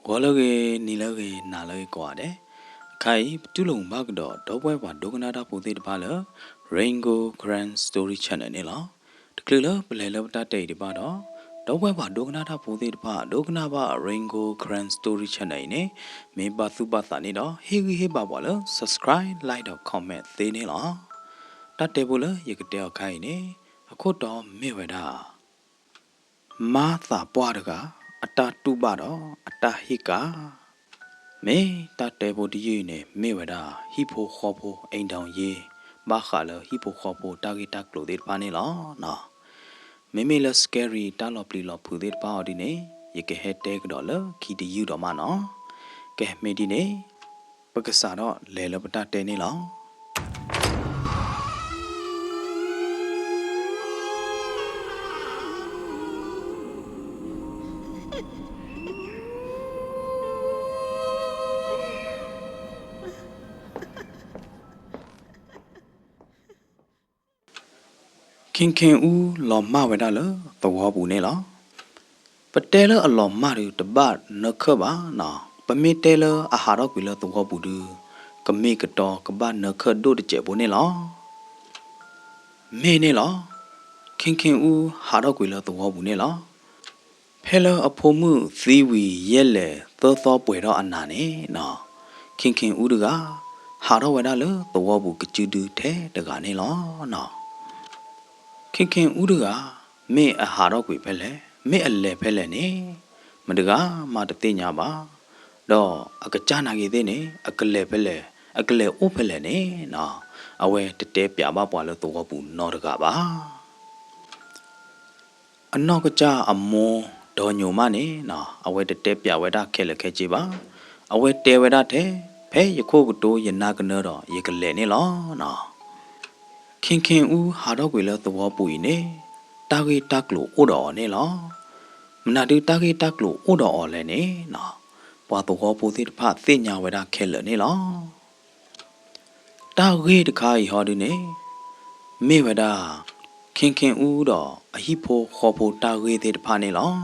ဂီၤလၢအဂ့ၤ, နံၤလၢအဂ့ၤ, နၤလၢအဂ့ၤကိးဂၤဒဲး. အခါအံၤ ပတူၢ်လိာ်ဘၣ်ကဒီး ဒီပုၢ်ဝဲၢ်ပှၤဒိကနၣ်တၢ်ဖိသ့ၣ်တဖၣ်လၢ Rain Gold Karen Story Channel န့ၣ်လီၤ. တချုးလၢပလဲၤလၢပတၢ်တဲအံၤဒံးဘၣ်ဒီး, ဒီပုၢ်ဝဲၢ်ပှၤဒိကနၣ်တၢ်ဖိသ့ၣ်တဖၣ် ဒိကနၣ်ဘၣ် Rain Gold Karen Story Channel အံၤန့ၣ် မ့ၢ်ဘၣ်သူၣ်ဘၣ်သးန့ၣ်ဒီး ဟ့ၣ်ဂံၢ်ဟ့ၣ်ဘါပှၤလၢ subscribe, like ဒီး comment သ့န့ၣ်လီၤ. တၢ်တဲဖိလၢယကတဲအီၤခါအံၤန့ၣ် အခိၣ်တီမ့ၢ်ဝဲဒၣ် မါသးပှၢ်တဂၤ အတၢ်တူၢ်ဘၣ်ဒီးအတၢ်ဟ့ၣ်ကၣ်. မ့ၢ်တၢ်တဲဖိတယုၢ်အံၤန့ၣ် မ့ၢ်ဝဲဒၣ် ဟံၣ်ဖိဃီဖိ အိမ်ထောင်ရေး, ဘၣ်ဃးလၢဟံၣ်ဖိဃီဖိတၢ်ဂ့ၢ်တၢ်ကျိၤသ့ၣ်တဖၣ်န့ၣ်လီၤ. မ့မ့ၢ်လၢ scary တၢ်လီၤပျံၤလီၤဖုးသ့ၣ်တဖၣ်အီၤဒ်န့ၣ် ယကဟဲတဲကဒီးလၢခံတယုၢ်ဒီးမးနီၤ. ကဲ မ့ၢ်ဒ်န့ၣ် ပကစးထီၣ်လဲၤလၢပတၢ်တဲန့ၣ်လီၤ. ခ့ခ့အူလီၤမၢ်ဝဲဒၣ်လၢသဝီပူၤန့ၣ်လီၤ. ပတဲလၢအလီၤမၢ်ဒုးတဘၣ်နၢခၢၣ်ဘၣ်နီၤ, ပမ့ၢ်တဲလၢအဟးထီၣ်ကွံာ်လၢသဝီပူၤဒုး ကမ့ၢ်ကတီၤကဘၣ်နၢခၢၣ်ဒိၣ်တစဲးဖိန့ၣ်လီၤ. မ့ၢ်န့ၣ်လီၤ. ခ့ခ့အူဟးထီၣ်ကွံာ်လၢသဝီပူၤန့ၣ်လီၤ. ဖဲလၢအဖိမုၣ်သံဝံၤယဲၢ်လဲၤသၢသီပှဲၤထီၣ်အနၤန့ၣ်နီၤ, ခ့ခ့အူတဂၤ ဟးထီၣ်ဝဲဒၣ်လၢသဝီပူၤကစုဒုထဲတဂၤန့ၣ်လီၤ. ခ့ခ့အူတဂၤ မ့ၢ်အဟးထီၣ်ကွံာ်ဖဲလဲၣ်, မ့ၢ်အလဲၤဖဲလဲၣ်န့ၣ် မတဂၤမးတသ့ၣ်ညါဘၣ်. ဒီးအကစၢ်နာ်က့ၤသ့ၣ်န့ၣ် အကလဲၤဖဲလဲၣ်, အကလဲၤအိၣ်ဖဲလဲၣ်န့ၣ်နီၤ, အဝဲတတဲပျးဘၣ်ပှၤလၢသဝီပူၤနီတဂၤဘၣ်. အနီၢ်ကစၢ်အမိၢ်ဒီညိးမးန့ၣ်နီၤ, အဝဲတတဲပျးဝဲဒၣ်ခဲလၢာ်ခဲဆ့ဘၣ်. အဝဲတဲဝဲဒၣ်ထဲ, ဖဲယခိၣ်ကတိၤယနါကနၢဒီးယကလဲၤန့ၣ်လီၤနီၤ. ခ့ခ့အူဟးထီၣ်ကွံာ်လၢသဝီပူၤအံၤန့ၣ် တၢ်ဂ့ၢ်တၢ်ကျိၤအိၣ်ဒီးအီၤန့ၣ်လီၤ. မနုၤဒုးတၢ်ဂ့ၢ်တၢ်ကျိၤအိၣ်ဒီးအီၤလဲၣ်န့ၣ်နီၤ, ပှၤသဝီဖိသ့ၣ်တဖၣ်သ့ၣ်ညါဝဲဒၣ်ခဲလၢာ်န့ၣ်လီၤ. တၢ်ဂ့ၢ်တခါအံၤဟီဒုန့ၣ် မ့ၢ်ဝဲဒၣ် ခ့ခ့အူဒီးအဟံၣ်ဖိဃီဖိတၢ်ဂ့ၢ်သ့ၣ်တဖၣ်န့ၣ်လီၤ.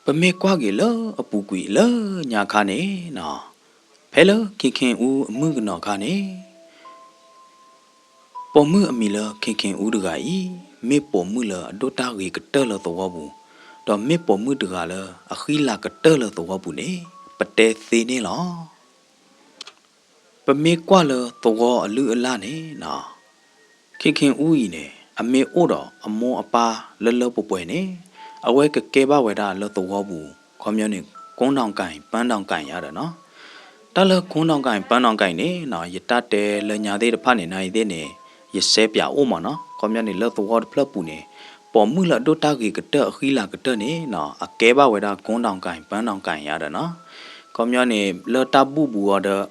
ပမ့ၢ်ကွၢ်က့ၤလၢအပူၤကွံာ်လၢညါခါန့ၣ်နီၤ, ဖဲလၢခ့ခ့အူအမုၣ်ကနီၤခါန့ၣ် ပိာ်မုၣ်အမံၤလၢခ့ခ့အူတဂၤအံၤ မ့ၢ်ပိာ်မုၣ်လၢအဒိၣ်တၢ်ဂ့ၤကတၢၢ်လၢသဝီပူၤ, ဒီးမ့ၢ်ပိာ်မုၣ်တဂၤလၢအဃံလၤကတၢၢ်လၢသဝီပူၤန့ၣ် ပတဲသ့န့ၣ်လီၤ. ပမ့ၢ်ကွၢ်လၢသဝီအလုၢ်အလၢ်န့ၣ်နီၤ, ခ့ခ့အူအံၤန့ၣ် အမ့ၢ်အိၣ်ဒီးအမိၢ်အပၢ်လၢလၢပှဲၤပှဲၤန့ၣ် အဝဲကကဲဘၣ်ဝဲဒၣ်လၢသဝီပူၤ ခီပညီန့ၣ် ကုန်းတောင်ကိုင် ပန်းတောင်ကိုင် ယါဒီးနီၤ. တၢ်လၢ ကုန်းတောင်ကိုင် ပန်းတောင်ကိုင် န့ၣ်နီၤ ယတၢ်တဲလၢညါသ့ၣ်တဖၣ်န့ၣ် နအံၤသ့ၣ်န့ၣ် ယစဲပၠးအိၣ်မးနီၤ. ခီပညီန့ၣ် လၢသဝီတဖျၢၣ်ပူၤန့ၣ် ပိာ်မုၣ်လၢအဒိၣ်တၢ်ဂ့ၤကတၢၢ်အဃံလၤကတၢၢ်န့ၣ်နီၤ အကဲဘၣ်ဝဲဒၣ် ကုန်းတောင်ကိုင် ပန်းတောင်ကိုင် ယါဒီးနီၤ. ခီပညီန့ၣ် လၢတၢ်ဘူၣ်ဘူးအီၤဒီး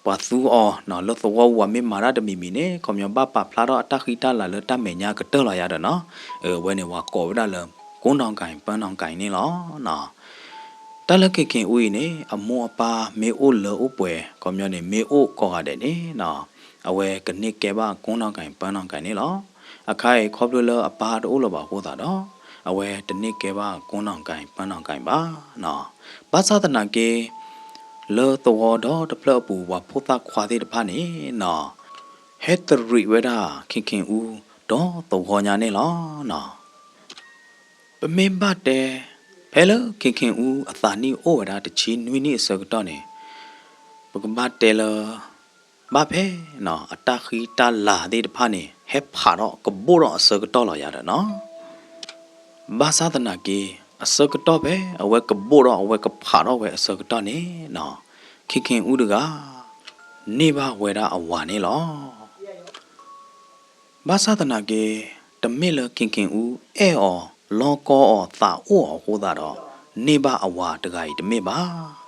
ပှၤသူအီၤနီၤ လၢသဝီပူၤမ့ၢ်မၤတၢ်တမံၤမံၤန့ၣ် ခီပညီဘၣ်ပာ်ဖျါထီၣ်အတၢ်ဃံတၢ်လၤလၢတၢ်မဲာ်ညါကတၢၢ်လီၤယါဒီးနီၤ. အဝဲန့ၣ် ပှၤကိးဝဲဒၣ်လၢ ကုန်းတောင်ကိုင် ပန်းတောင်ကိုင် န့ၣ်လီၤ. တၢ်လၢခ့ခ့အူအံၤန့ၣ် အမိၢ်အပၢ်မ့ၢ်အိၣ်လၢအိၣ်ပှဲၤ ခီပညီန့ၣ် မ့ၢ်အိၣ်ကိးဂၤဒဲးန့ၣ်နီၤ အဝဲကန့ၢ်ကဲဘၣ် ကုန်းတောင်ကိုင် ပန်းတောင်ကိုင် န့ၣ်လီၤ. အခါအံၤခီဖျိလၢအပၢ်တအိၣ်လၢၤဘၣ်အဃိသတးဒီး အဝဲတန့ၢ်ကဲဘၣ် ကုန်းတောင်ကိုင် ပန်းတောင်ကိုင် ဘၣ်နီၤ. ဘၣ်ဆၣ်သနာ်က့ လၢသဝီဒီတဖျၢၣ်အပူၤ ပှၤဖိသၣ်ခွါသ့ၣ်တဖၣ်န့ၣ်နီၤ ဟဲတရံးဝဲဒၣ် ခ့ခ့အူ ဒီးသဝီညါန့ၣ်လီၤနီၤ. ပမ့ၢ်ဘၣ်တဲ ဖဲလၢခ့ခ့အူအသးနံၣ်အိၣ်ဝဲဒၣ်တဆံနွံနံၣ်အဆၢကတီၢ်န့ၣ် ပကဘၣ်တဲလၢ ဘၣ်ဖဲနီၤ အတၢ်ဃံတၢ်လၤသ့ၣ်တဖၣ်န့ၣ် ဟဲဖးထီၣ်ကဘိၣ်ထီၣ်အဆၢကတီၢ်လီၤယါဒီးနီၤ. ဘၣ်ဆၣ်သနာ်က့ အဆၢကတီၢ်ဖဲအဝဲကဘိၣ်ထီၣ် အဝဲကဖးထီၣ်ဝဲအဆၢကတီၢ်န့ၣ်နီၤ ခ့ခ့အူတဂၤ န့ၢ်ဘၣ်ဝဲဒၣ်အဝၤန့ၣ်လီၤ. ဘၣ်ဆၣ်သနာ်က့ တမ့ၢ်လၢခ့ခ့အူအဲၣ်အီၤ လီကီအီၤ သးအိၣ်အီၤအဃိသတးဒီး န့ၢ်ဘၣ်အဝၤတဂၤအံၤတမ့ၢ်ဘၣ်.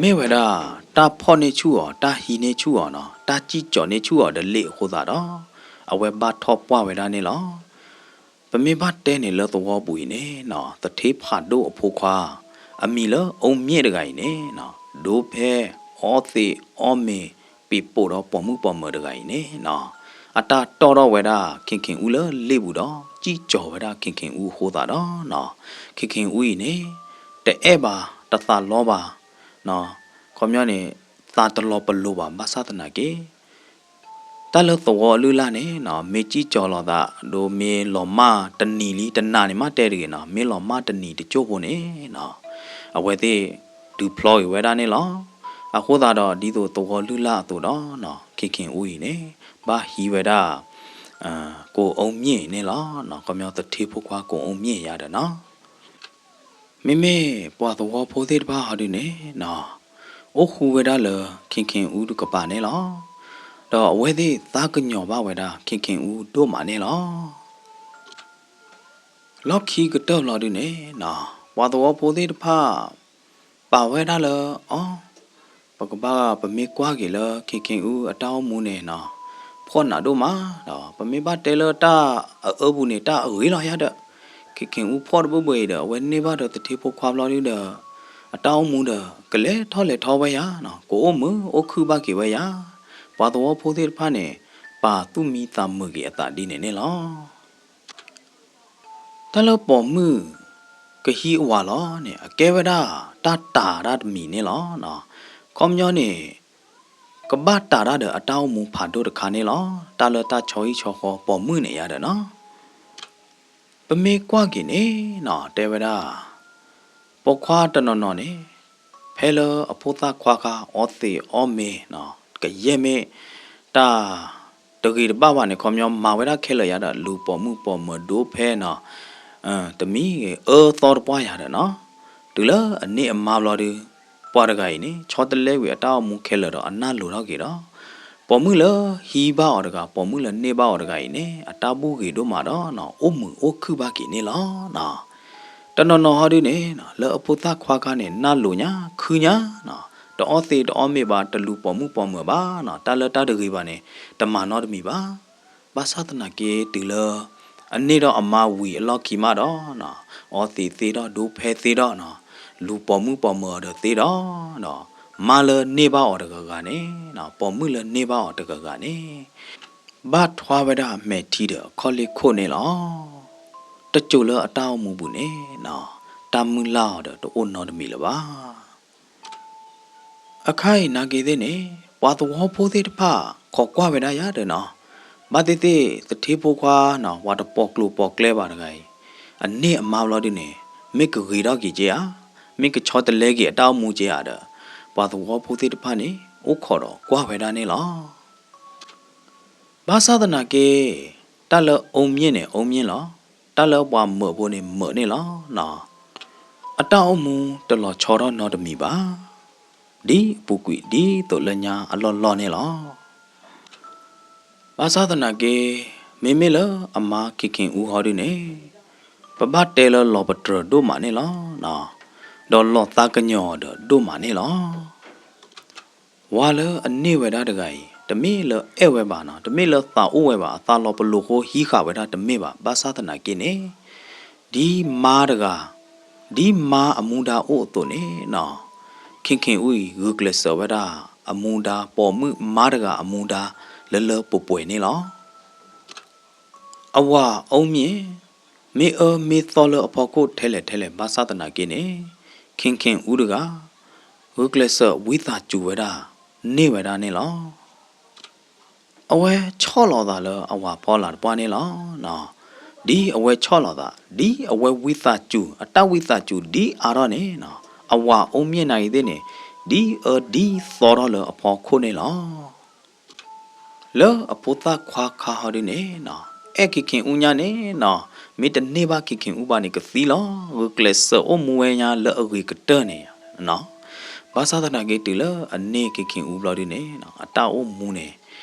မ့ၢ်ဝဲဒၣ် တၢ်ဖီၣ်န့ၢ်ဆူၣ်အီၤ တၢ်ဟံးန့ၢ်ဆူၣ်အီၤနီၤ တၢ်စံၣ်ကၠီၤန့ၢ်ဆူၣ်အီၤဒီးလ့ၣ်အဃိသတးဒီး အဝဲဘၣ်ထီၣ်ပှၢ်ဝဲဒၣ်န့ၣ်လီၤ. ပမ့ၢ်ဘၣ်တဲန့ၣ်လၢသဝီပူၤအံၤန့ၣ်နီၤ သထ့ဖးဒိၣ်အဖိခွါ အမံၤလၢအူမ့ၣ်တဂၤအံၤန့ၣ်နီၤ ဒိဖဲ အီသံးအီမ့ၤ ပံးပိာ်ဒီးပိာ်မုၣ်ပိာ်မၢၤတဂၤအံၤန့ၣ်နီၤ အတၢ်တီၣ်ထီၣ်ဝဲဒၣ် ခ့ၣ်ခ့ၣ်အူလၢလ့ၣ်ပူၤဒီး စံၣ်ကၠီၤဝဲဒၣ် ခ့ၣ်ခ့ၣ်အူအဃိသတးဒီးနီၤ, ခ့ၣ်ခ့ၣ်အူအံၤန့ၣ် တအဲၣ်ဘၣ် တသးလီဘၣ် နီၤ, ခီပညီန့ၣ် သးတလီၤပလိာ်ဘၣ် ဘၣ်ဆၣ်သနာ်က့ တၢ်လၢသဝီအလုၢ်အလၢ်န့ၣ်နီၤ မ့ၢ်စံၣ်ကၠီၤလိာ်သး ဒီးမ့ၢ်လီၤမၢ်တနံၤလံ တနၤန့ၣ်မးတဲတဂ့ၤနီၤ, မ့ၢ်လီၤမၢ်တနံၤတကၠိၢ်ဖိန့ၣ်နီၤ အဝဲသ့ၣ်ဒုးဖျီက့ၤဝဲဒၣ်န့ၣ်လီၤ. အဃိသတးဒီး ဒ်သိးသဝီလုၢ်လၢ်အသိးဒီးနီၤ ခ့ၣ်ခ့ၣ်အူအံၤန့ၣ် ဘၣ်ဟံးဝဲဒၣ် ကိၣ်အူမ့ၣ်န့ၣ်လီၤ. ခီပညီသထ့ဖိခွါကိၣ်အူမ့ၣ်ယါဒီးနီၤ မ့မ့ၢ်ပှၤသဝီဖိသ့ၣ်တဖၣ်ဟီဒုန့ၣ်နီၤ အိၣ်ဃူဝဲဒၣ်လၢ ခ့ၣ်ခ့ၣ်အူတကပၤန့ၣ်လီၤ. ဒီးအဝဲသ့ၣ်သးကညီၤဘၣ်ဝဲဒၣ် ခ့ၣ်ခ့ၣ်အူဒိၣ်မးန့ၣ်လီၤ. လီၢ်ခံကတၢၢ်ဘျီဒုန့ၣ်နီၤ ပှၤသဝီဖိသ့ၣ်တဖၣ် ပာ်ဝဲဒၣ်လၢ အီ ပကဘၣ်ပမ့ၢ်ကွၢ်က့ၤလၢ ခ့ၣ်ခ့ၣ်အူအတၢ်အိၣ်မူန့ၣ်နီၤ ဖှီၣ်နးဒိၣ်မးဒီး ပမ့ၢ်ဘၣ်တဲလၢတၢ်အအၢပူၤန့ၣ် တၢ်အဂ့ၤလီၤယါဒီး ခ့ၣ်ခ့ၣ်အူဖှီၣ်တဘၣ်ဘၣ်အံၤဒီး အဝဲန့ၢ်ဘၣ်ဒီးသထ့ဖိခွါဘျီဒုဒီး အတၢ်အိၣ်မူဒီး ကလဲၤထီၣ်လဲၤထီဝဲယါနီၤ ကအိၣ်မုာ်အိၣ်ခုၣ်ဘၣ်က့ၤဝဲယါ. ပှၤသဝီဖိသ့ၣ်တဖၣ်န့ၣ် ပာ်သူၣ်မံသးမုာ်က့ၤအသးဒ်န့ၣ်န့ၣ်လီၤ. တၢ်လၢပိာ်မုၣ်ကဟံးအဝၤလီၤန့ၣ် အကဲဝဲဒၣ်တၢ်တာ်တၢ်တမံၤန့ၣ်လီၤ. ခီပညီန့ၣ် ကဘၣ်တာ်တၢ်ဒီးအတၢ်အိၣ်မူဖးဒိၣ်တခါန့ၣ်လီၤ. တၢ်လၢတၢ်ဆီဟံၣ်ဆီဃီပိာ်မုၣ်န့ၣ်ယါဒီးနီၤ ပမ့ၢ်ကွၢ်က့ၤန့ၣ်နီၤ တဲဝဲဒၣ် ပိာ်ခွါတနီၤနီၤန့ၣ် ဖဲလၢအဖိသၣ်ခွါခါအီသံးအီမ့ၤနီၤ ကယဲၢ်မ့ၢ်တၢ်တဂ့ၤတဘၣ်ဘၣ်န့ၣ် ခီပညီမၤဝဲဒၣ်ခဲလၢာ်ယါဒီး လူၤပိာ်မုၣ်ပိာ်မၢၤဒိဖဲနီၤ တမံၤဂ့ၤအၢသီတပှၢ်ယါဒီးနီၤ တုၤလၢအန့ၢ်အမါဘျီဒု ပှၤတဂၤအံၤန့ၣ် ဆီတလဲကွံာ်အတၢ်အိၣ်မူခဲလၢာ်ဒီးအနၢ်လိၤထီၣ်က့ၤဒီး ပိာ်မုၣ်လၢဟံးဘၣ်အီၤတဂၤ ပိာ်မုၣ်လၢန့ၢ်ဘၣ်အီၤတဂၤအံၤန့ၣ် အတၢ်ဘူၣ်ဂ့ၤဒိၣ်မးဒီးနီၤ အိၣ်မုာ်အိၣ်ခုၣ်ဘၣ်က့ၤန့ၣ်လီၤ. တနီၤနီၤဟီဒုန့ၣ် လၢအဖိသၣ်ခွါခါန့ၣ် နၢ်လိၤညါ ခုၣ်ညါနီၤ တအီသံးတအီမ့ၤဘၣ် တလူၤပိာ်မုၣ်ပိာ်မၢၤဘၣ်နီၤ တၢ်လၢတၢ်တဂ့ၤဘၣ်န့ၣ် တမၤနီတမံၤဘၣ်. ဘၣ်ဆၣ်သနာ်က့တုၤလၢ အန့ၢ်ဒီးအမါဝံၤအလီၢ်ခံမးဒီးနီၤ အီသံးသ့ဒီးဒိဖဲသ့ဒီးနီၤ လူၤပိာ်မုၣ်ပိာ်မၢၤအီၤဒီးသ့ဒီးနီၤ မါလၢန့ၢ်ဘၣ်အီၤတဂၤဂၤန့ၣ်နီၤ ပိာ်မုၣ်လၢန့ၢ်ဘၣ်အီၤတဂၤဂၤန့ၣ် ဘၣ်ထွါဝဲဒၣ်အမဲာ်ထံဒီးအခီၣ်လ့ၢ်ခိၣ်န့ၣ်လီၤ. တစိၤလၢအတၢ်အိၣ်မူပူၤန့ၣ်နီၤ တၢ်မုၢ်လၢ်အီၤဒီးတအိၣ်နီတမံၤလၢၤဘၣ်. အခါအံၤနာ်က့သ့ၣ်န့ၣ် ပှၤသဝီဖိသ့ၣ်တဖၣ် ခိးကွၢ်ဝဲဒၣ်ယါဒီးနီၤ ဘၣ်သ့ၣ်သ့ၣ်သထ့ဖိခွါနီၤ ပှၤတပိာ်ကျိၤပိာ်ကျဲဘၣ်တဂၤအံၤ အန့ၢ်အမါဘျီဒုန့ၣ် မ့ၢ်ကဂ့ၤထီၣ်က့ၤက့ဧါ, မ့ၢ်ကဆီတလဲက့ၤအတၢ်အိၣ်မူက့ဧါဒီး ပှၤသဝီဖိသ့ၣ်တဖၣ်န့ၣ် အိၣ်ခိးဒီးကွၢ်ဝဲဒၣ်န့ၣ်လီၤ. ဘၣ်ဆၣ်သနာ်က့ တၢ်လၢအူမ့ၢ်န့ၣ်အူမ့ၢ်လီၤ, တၢ်လၢပှၤမုာ်ဖိန့ၣ်မုာ်န့ၣ်လီၤနီၤ. အတၢ်အိၣ်မူတလီၤဆီထီၣ်နီတမံၤဘၣ်. ဒ်အပူၤကွံာ်ဒ်သိးလၢညါအလီၢ်လီၢ်န့ၣ်လီၤ. ဘၣ်ဆၣ်သနာ်က့ မ့မ့ၢ်လၢအမါခ့ၣ်ခ့ၣ်အူဟီဒုန့ၣ် ပဘၣ်တဲလၢလီၤပတြၢၤဒိၣ်မးန့ၣ်လီၤနီၤ, ဒီးလီၤသးကညီၤဒီးဒိၣ်မးန့ၣ်လီၤ. ဝၤလၢအန့ၢ်ဝဲဒၣ်တဂၤအံၤ တမ့ၢ်လၢအဲၣ်ဝဲဘၣ်နီၤ, တမ့ၢ်လၢသးအိၣ်ဝဲဘၣ်, အသးလီၤပလိာ်ဃိဟံးဃာ်ဝဲဒၣ်တမ့ၢ်ဘၣ်. ဘၣ်ဆၣ်သနာ်က့န့ၣ် ဒ်မါတဂၤ, ဒ်မါအမူဒါအိၣ်အသိးန့ၣ်နီၤ, ခ့ၣ်ခ့ၣ်အူအံၤ ဂုာ်ကျဲးစၢးဝဲဒၣ်အမူဒါ ပိာ်မုၣ်မါတဂၤအမူဒါ လၢလၢပှဲၤပှဲၤန့ၣ်လီၤ. အဝၤအူမ့ၢ် မ့ၢ်အၢမ့ၢ်သီလၢအဖီခိၣ်ထဲလဲၣ်ထဲလဲၣ် ဘၣ်ဆၣ်သနာ်က့န့ၣ် ခ့ၣ်ခ့ၣ်အူတဂၤ ဂုာ်ကျဲးစၢးဝံသးစူၤဝဲဒၣ် န့ၢ်ဝဲဒၣ်န့ၣ်လီၤ. အဝဲဆီၣ်လီၤသးလၢအဝၤဖီလာ်တပှၢ်န့ၣ်လီၤ. ဒ်အဝဲဆီၣ်လီၤသး, ဒ်အဝဲဝံသးစူၤ, အတၢ်ဝံသးစူၤဒ်အါထီၣ်န့ၣ် အဝၤအူမ့ၢ်နာ်ဂ့ၤသ့ၣ်န့ၣ် ဒ်အၢဒ်သီထီၣ်လၢအဖီခိၣ်န့ၣ်လီၤ. လၢအဖိသၣ်ခွါခါဟီဒုန့ၣ်နီၤ, အဲၣ်ခ့ၣ်ခ့ၣ်အူညါန့ၣ်နီၤ, မ့ၢ်တန့ၢ်ဘၣ်ခ့ၣ်ခ့ၣ်အူဘၣ်န့ၣ် ကသံလီၤ. ဂုာ်ကျဲးစၢးအိၣ်မူဝဲညါလၢအဂ့ၤကတၢၢ်န့ၣ်နီၤ. ဘၣ်ဆၣ်သနာ်က့တုၤလၢအန့ၢ်ခ့ၣ်ခ့ၣ်အူဘျီဒုန့ၣ်နီၤ, အတၢ်အိၣ်မူန့ၣ်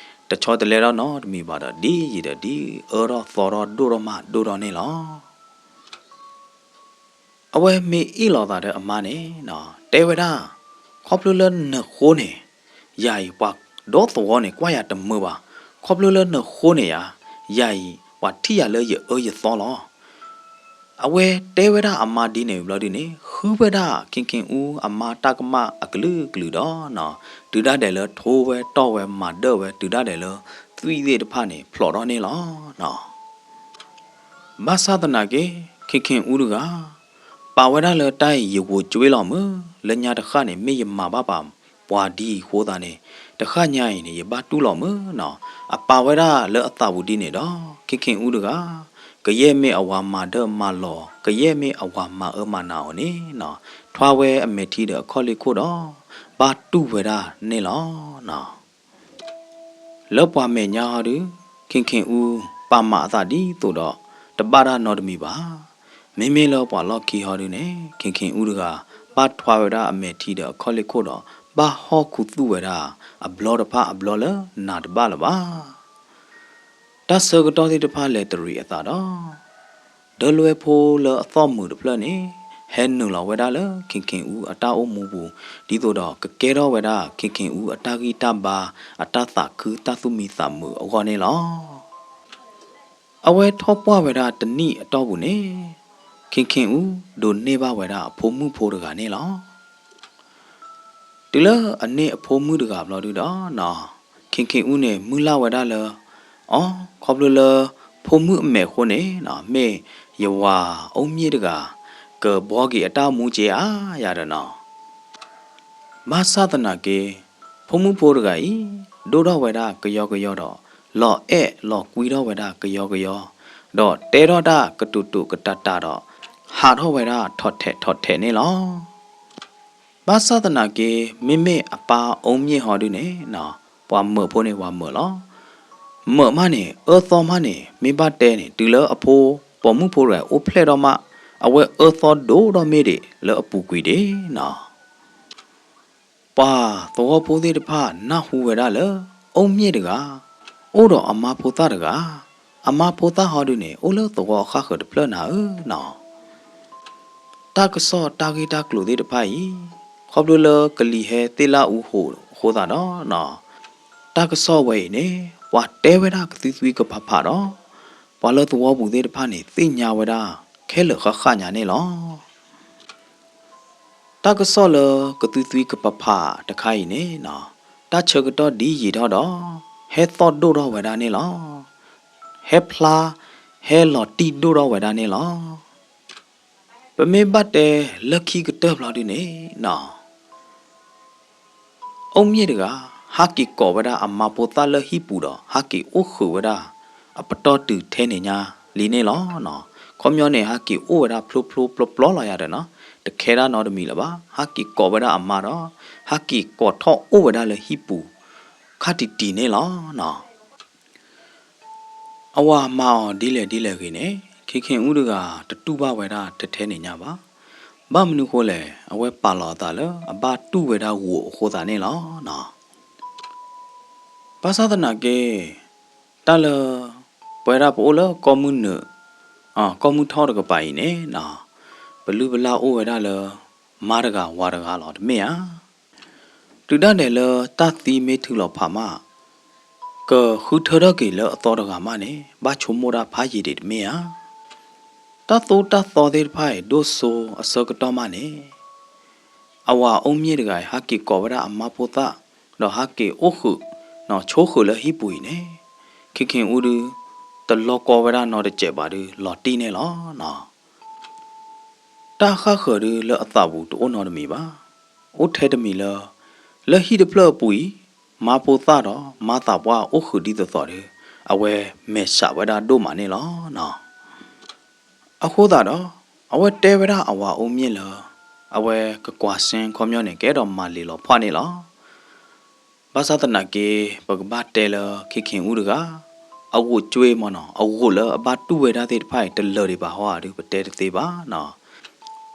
တဆီတလဲထီၣ်နီတမံၤဘၣ်ဒီး ဒ်ယံာ်ဒီးဒ်အၢထီၣ်သီထီၣ်ဒိၣ်ထီၣ်မးဒိၣ်ထီၣ်န့ၣ်လီၤ. အဝဲမ့ၢ်အ့ၣ်လိာ်သးဒီးအမါန့ၣ်နီၤ, တဲဝဲဒၣ်, ခီဖျိလၢနဃိန့ၣ်, ယၤအံၤပှၤဒီသဝီန့ၣ် ကွၢ်ယၤတမုာ်ဘၣ်. ခီဖျိလၢနဃိန့ၣ်ယၤ, ယၤအံၤပှၤထံၣ်ယၤလၢယအၢယသီလီၤ. အဝဲတဲဝဲဒၣ်အမါဒ်န့ၣ်ဘျီဒုန့ၣ်, ဃုဝဲဒၣ်ခ့ၣ်ခ့ၣ်အူအမါတၢ်ကမၣ်အကလုာ်ကလုာ်ဒီးနီၤ, တုၤဒၣ်ဒဲးလၢထိဝဲတီၢ်ဝဲမၤဒၢၣ်ဝဲ တုၤဒၣ်ဒဲးလၢ သွံၣ်သ့ၣ်တဖၣ်န့ၣ် ဖျိးထီၣ်န့ၣ်လီၤနီၤ. ဘၣ်ဆၣ်သနာ်က့ ခ့ၣ်ခ့ၣ်အူတဂၤ ပာ်ဝဲဒၣ်လၢတၢ်အံၤ ယဂိာ်ကွ့လီၤမုၢ် လၢညါတဃၣ်န့ၣ် မ့ၢ်ယမၤဘၣ်ပှၤဒ်အံၤအဃိသတးန့ၣ် တဃၣ်ညါအံၤန့ၣ် ယဘၣ်တူၢ်လီၤမုၢ်နီၤ. အပာ်ဝဲဒၣ်လၢအသးပူၤဒ်န့ၣ်ဒီး ခ့ၣ်ခ့ၣ်အူတဂၤ ကယဲၢ်မ့ၢ်အဝၤမၤဒၢမၤလီၤ ကယဲၢ်မ့ၢ်အဝၤမၤအၢမၤနးအီၤန့ၣ်နီၤ ထွါဝဲအမဲာ်ထံဒီးအခီၣ်လ့ၢ်ခိၣ်ဒီး ဘၣ်တူၢ်ဝဲဒၣ်န့ၣ်လီၤနီၤ. လၢပှၤမဲာ်ညါဟီဒုး ခ့ၣ်ခ့ၣ်အူ ပာ်မၤအသးဒ်သိးဒီး တဘၣ်တၢ်နီတမံၤဘၣ်. မ့မ့ၢ်လၢပှၤလီၢ်ခံဟီဒုးန့ၣ် ခ့ၣ်ခ့ၣ်အူတဂၤ ဘၣ်ထွါဝဲဒၣ်အမဲာ်ထံဒီးအခီၣ်လ့ၢ်ခိၣ်ဒီး ဘၣ်ဟီၣ်ခူသူၣ်ဝဲဒၣ် အဘျီတဖၣ်အဘျီလၢနးတဘၣ်လၢၤဘၣ်. တၢ်ဆၢကတီၢ်သ့ၣ်တဖၣ်လဲၤတရံးအသးဒီး ဒၢလွဲဖိလၢအသီၣ်မုာ်တဖျၢၣ်န့ၣ် ဟဲနုာ်လီၤဝဲဒၣ်လၢခ့ၣ်ခ့ၣ်အူအတၢ်အိၣ်မူပူၤ ဒ်သိးဒီးကကဲထီၣ်ဝဲဒၣ်ခ့ၣ်ခ့ၣ်အူအတၢ်ဂံၢ်တၢ်ဘါ အတၢ်သးခုတၢ်သူၣ်မံသးမုာ်အဂီၢ်န့ၣ်လီၤ. အဝဲထီၣ်ပှၢ်ဝဲဒၣ်တနံၣ်အတီၢ်ပူၤန့ၣ် ခ့ၣ်ခ့ၣ်အူဒိးန့ၢ်ဘၣ်ဝဲဒၣ်အဖိမုၣ်ဖိတဂၤန့ၣ်လီၤ. တုၤလၢအန့ၢ်အဖိမုၣ်တဂၤဘျီဒုဒီးနီၤ ခ့ၣ်ခ့ၣ်အူန့ၣ် မုၢ်လၢ်ဝဲဒၣ်လၢ အီ ခီဖျိလၢ ဖိမုၣ်အမဲာ်အဃိန့ၣ်နီၤ မ့ၢ်ယဝၤအူမျ့ၢ်တဂၤ ကဘှီက့ၤအတၢ်အိၣ်မူက့ၤဧါယၤဒီးနီၤ. ဘၣ်ဆၣ်သနာ်က့ ဖိမုၣ်ဖိတဂၤအံၤ ဒိၣ်ထီၣ်ဝဲဒၣ်ကယီကယီဒီး လီၤအဲၣ်လီၤကွံထီၣ်ဝဲဒၣ်ကယီကယီ ဒီးတဲထီၣ်တၢ်ကတိၤတိၤကတၤတၤဒီး ဟးထီၣ်ဝဲဒၣ်ထီၣ်ထဲးထီၣ်ထဲးန့ၣ်လီၤ. ဘၣ်ဆၣ်သနာ်က့ မ့မ့ၢ်အပၢ်အူမျ့ၢ်ဟီဒုန့ၣ်နီၤ ပှၤမုာ်ဖိန့ၣ်ပှၤမုာ်လီၤ. မုာ်မးန့ၣ် အၢသီမးန့ၣ် မ့ၢ်ဘၣ်တဲန့ၣ် တုၤလၢအဖိ ပိာ်မုၣ်ဖိတဂၤအိၣ်ဖျဲၣ်ထီၣ်မး အဝဲအၢသီဒိၣ်ထီၣ်မ့ၢ်ဒံးလၢအပူၤကွံာ်ဒံးနီၤ. ပှၤသဝီဖိသ့ၣ်တဖၣ်နၢ်ဟူဝဲဒၣ်လၢ အူမျ့ၢ်တဂၤ အိၣ်ဒီးအမါဖိသၣ်တဂၤ, အမါဖိသၣ်ဟီဒုန့ၣ် အိၣ်လၢသဝီအဃၣ်ဃၢၤတဖျၢၣ်နၤဧၢနီၤ. တၢ်ကစီၣ်တၢ်ဂ့ၢ်တၢ်ကျိၤသ့ၣ်တဖၣ်အံၤ ခီဖျိလၢကလံၤဟဲသ့ၣ်လၣ်အူဟိးအဃိသတးဒီး တၢ်ကစီၣ်ဝဲအံၤန့ၣ် ပှၤတဲဝဲဒၣ်ကသွံသွံကဖးဖးဒီး ပှၤလၢသဝီပူၤသ့ၣ်တဖၣ်န့ၣ် သ့ၣ်ညါဝဲဒၣ် ခဲလၢာ်ဃၣ်ဃၣ်ညါန့ၣ်လီၤ. တၢ်ကစီၣ်လၢကသွံသွံကဖးဖးတခါအံၤန့ၣ်နီၤ, တၢ်ဆၢကတီၢ်ဒ်ယံာ်ထီၣ်ဒီး ဟဲသီၣ်ဒိၣ်ထီၣ်ဝဲဒၣ်န့ၣ်လီၤ. ဟဲဖျါ ဟဲလီၤတံၢ်ဒိၣ်ထီၣ်ဝဲဒၣ်န့ၣ်လီၤ. ပမ့ၢ်ဘၣ်တဲလၢခံကတၢၢ်ဘျီဒုန့ၣ်နီၤ, အူမျ့ၢ်တဂၤ ဟးက့ၤကိးဝဲဒၣ်အမါဖိသၣ်လၢဟံၣ်ပူၤဒီး ဟးက့ၤအိၣ်ဃုာ်ဝဲဒၣ် အပတီၢ်တုၤထဲန့ၣ်ညါလံန့ၣ်လီၤ. ခီပညီန့ၣ် ဟးက့ၤအိၣ်ဝဲဒၣ်ဖျိဖျိပျီပျီလီၤယၤဒီးနီၤ, တခဲဒၣ်နီတမံၤလၢၤဘၣ်. ဟးက့ၤကိးဝဲဒၣ်အမါဒီး ဟးက့ၤကိးထီၣ်အိၣ်ဝဲဒၣ်လၢဟံၣ်ပူၤ ခါတံၢ်တံၢ်န့ၣ်လီၤ. အဝၤမၤအီၤဒ်လဲၣ်ဒ်လဲၣ်ဂ့ၤန့ၣ် ခ့ၣ်ခ့ၣ်အူတဂၤ တတူၢ်ဘၣ်ဝဲဒၣ်ထဲထဲန့ၣ်ညါဘၣ်. ဘၣ်မနုၤဃိလဲၣ်, အဝဲပာ်လီၤအသးလၢ အဘၣ်တူၢ်ဝဲဒၣ်ဂိာ်အဃိသတးန့ၣ်လီၤ. ဘၣ်ဆၣ်သနာ်က့ တၢ်လၢ ပဝဲဒၣ်ပအိၣ်လၢကီၢ်မုၢ်နုာ် ကီၢ်မုၢ်ထီၣ်တကပၤအံၤန့ၣ်နီၤ, ပလုၢ်ပလၢ်အိၣ်ဝဲဒၣ်လၢ မါတဂၤဝၤတဂၤလီၤ တမ့ၢ်ဧါ. တုၤဒၣ်ဒဲးလၢတၢ်သံမ့ၢ်ထုးလီၤဖးမး ကဃုထၢထီၣ်က့ၤလၢအသီတဂၤမးန့ၣ် ဘၣ်ဆိကမိၣ်တၢ်ဖးယံာ်ဒံးတမ့ၢ်ဧါ. တၢ်သိၣ်တၢ်သီသ့ၣ်တဖၣ်အံၤ ဒိၣ်စိအဆၢကတီၢ်မးန့ၣ် အဝၤအူမျ့ၢ်တဂၤအံၤ ဟးက့ၤကိးဝဲဒၣ်အမါဖိသၣ် ဒီးဟးက့ၤအိၣ်ဃုာ် ဆိးဃုာ်လၢဟံၣ်ပူၤအံၤန့ၣ် ခ့ၣ်ခ့ၣ်အူဒု တလီၤကီဝဲဒၣ်နီတစဲးဘၣ်ဒု လီၤတံၢ်န့ၣ်လီၤ. တၢ်ဃၣ်ဃၢၤဒုလၢအသးပူၤတအိၣ်နီတမံၤဘၣ်. အိၣ်ထဲတမံၤလၢ လၢဟံၣ်တဖျၢၣ်အပူၤအံၤ မါဖိသၣ်ဒီးမါသးပှၢ်အိၣ်ဃုာ်ဒ်သိးသိးဒီး အဝဲမဲာ်ဆှးဝဲဒၣ်ဒိၣ်မးန့ၣ်လီၤ. အဃိသတးဒီး အဝဲတဲဝဲဒၣ်အဝၤအူမျ့ၢ်လၢ အဝဲကကွၢ်စ့ၢ်ခီပညီန့ၣ် ကအဲၣ်ဒိးမၤလ့ၤလီၤဖှၣ်န့ၣ်လီၤ. ဘၣ်ဆၣ်သနာ်က့ ပကဘၣ်တဲလၢခ့ၣ်ခ့ၣ်အူတဂၤ အဂိာ်ကွ့မးနီၤ, အဂိာ်လၢအဘၣ်တူၢ်ဝဲဒၣ်သ့ၣ်တဖၣ်အံၤ တလၢာ်ဒံးဘၣ်ဟီဧါဒု ပတဲတသ့ဘၣ်နီၤ.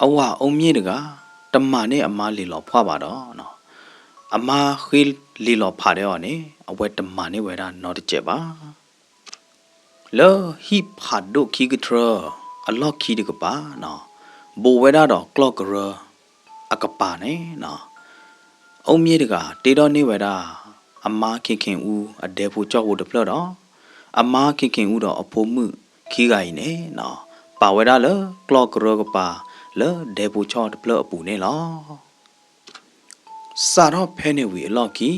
အဝၤအူမျ့ၢ်တဂၤ တမၤန့ၢ်အမါလ့ၤလီၤဖှၣ်ဘၣ်ဒီး အမါဃ့လ့ၤလီၤဖးဒီးအီၤန့ၣ် အဝဲတမၤန့ၢ်ဝဲဒၣ်နီတစဲးဘၣ်. လၢဟံၣ်ဖးဒိၣ်ခံကထြၢ အလီၢ်ခံတကပၤနီၤ, ဘူးဝဲဒၣ်ဒီးကျီၢ်ကရၢအကပၤန့ၣ်နီၤ, အူမျ့ၢ်တဂၤ တ့ထီၣ်န့ၢ်ဝဲဒၣ် အမါခ့ၣ်ခ့ၣ်အူအဒဲဖိကၠီၣ်ဖိတဖျၢၣ်ဒီး အမါခ့ၣ်ခ့ၣ်အူဒီးအဖိမုၣ်ခံဂၤအံၤန့ၣ်နီၤ, ပာ်ဝဲဒၣ်လၢကျီၢ်ကရၢကပၤ လၢဒဲဖိကၠီၣ်တဖျၢၣ်အပူၤန့ၣ်လီၤ. စးထီၣ်ဖဲန့ၣ်ဝံၤအလီၢ်ခံ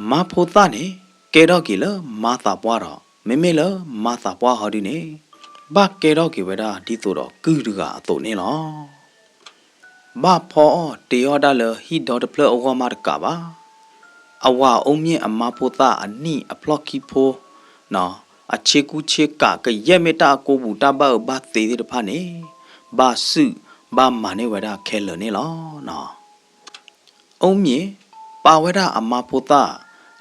မါဖိသၣ်န့ၣ် ကဲထီၣ်က့ၤလၢမါသးပှၢ်ဒီး မ့မ့ၢ်လၢမါသးပှၢ်ဟီဒုန့ၣ် ဘၣ်ကဲထီၣ်က့ၤဝဲဒၣ်ဒ်သိးဒီးကုၢ်တဂၤအသိးန့ၣ်လီၤ. ဘၣ်ဖီအီၣ်တ့အီၣ်ဒၣ်လၢဟံၣ်ဒီတဖျၢၣ်အဂီၢ်မးတကးဘၣ်, အဝၤအိၣ်မ့ၢ်အမါဖိသၣ်အနံၣ်အဖျီၣ်ခံဖိ အဆ့ကူဆ့ကး ကယဲၢ်မ့ၢ်တၢ်အကိးပူၤတၢ်ဘၣ်အၢဘၣ်သီသ့ၣ်တဖၣ်န့ၣ် ဘၣ်စုၣ်ဘၣ်မၤန့ၢ်ဝဲဒၣ်ခဲလၢာ်န့ၣ်လီၤ. အိၣ်မ့ၢ်ပာ်ဝဲဒၣ်အမါဖိသၣ်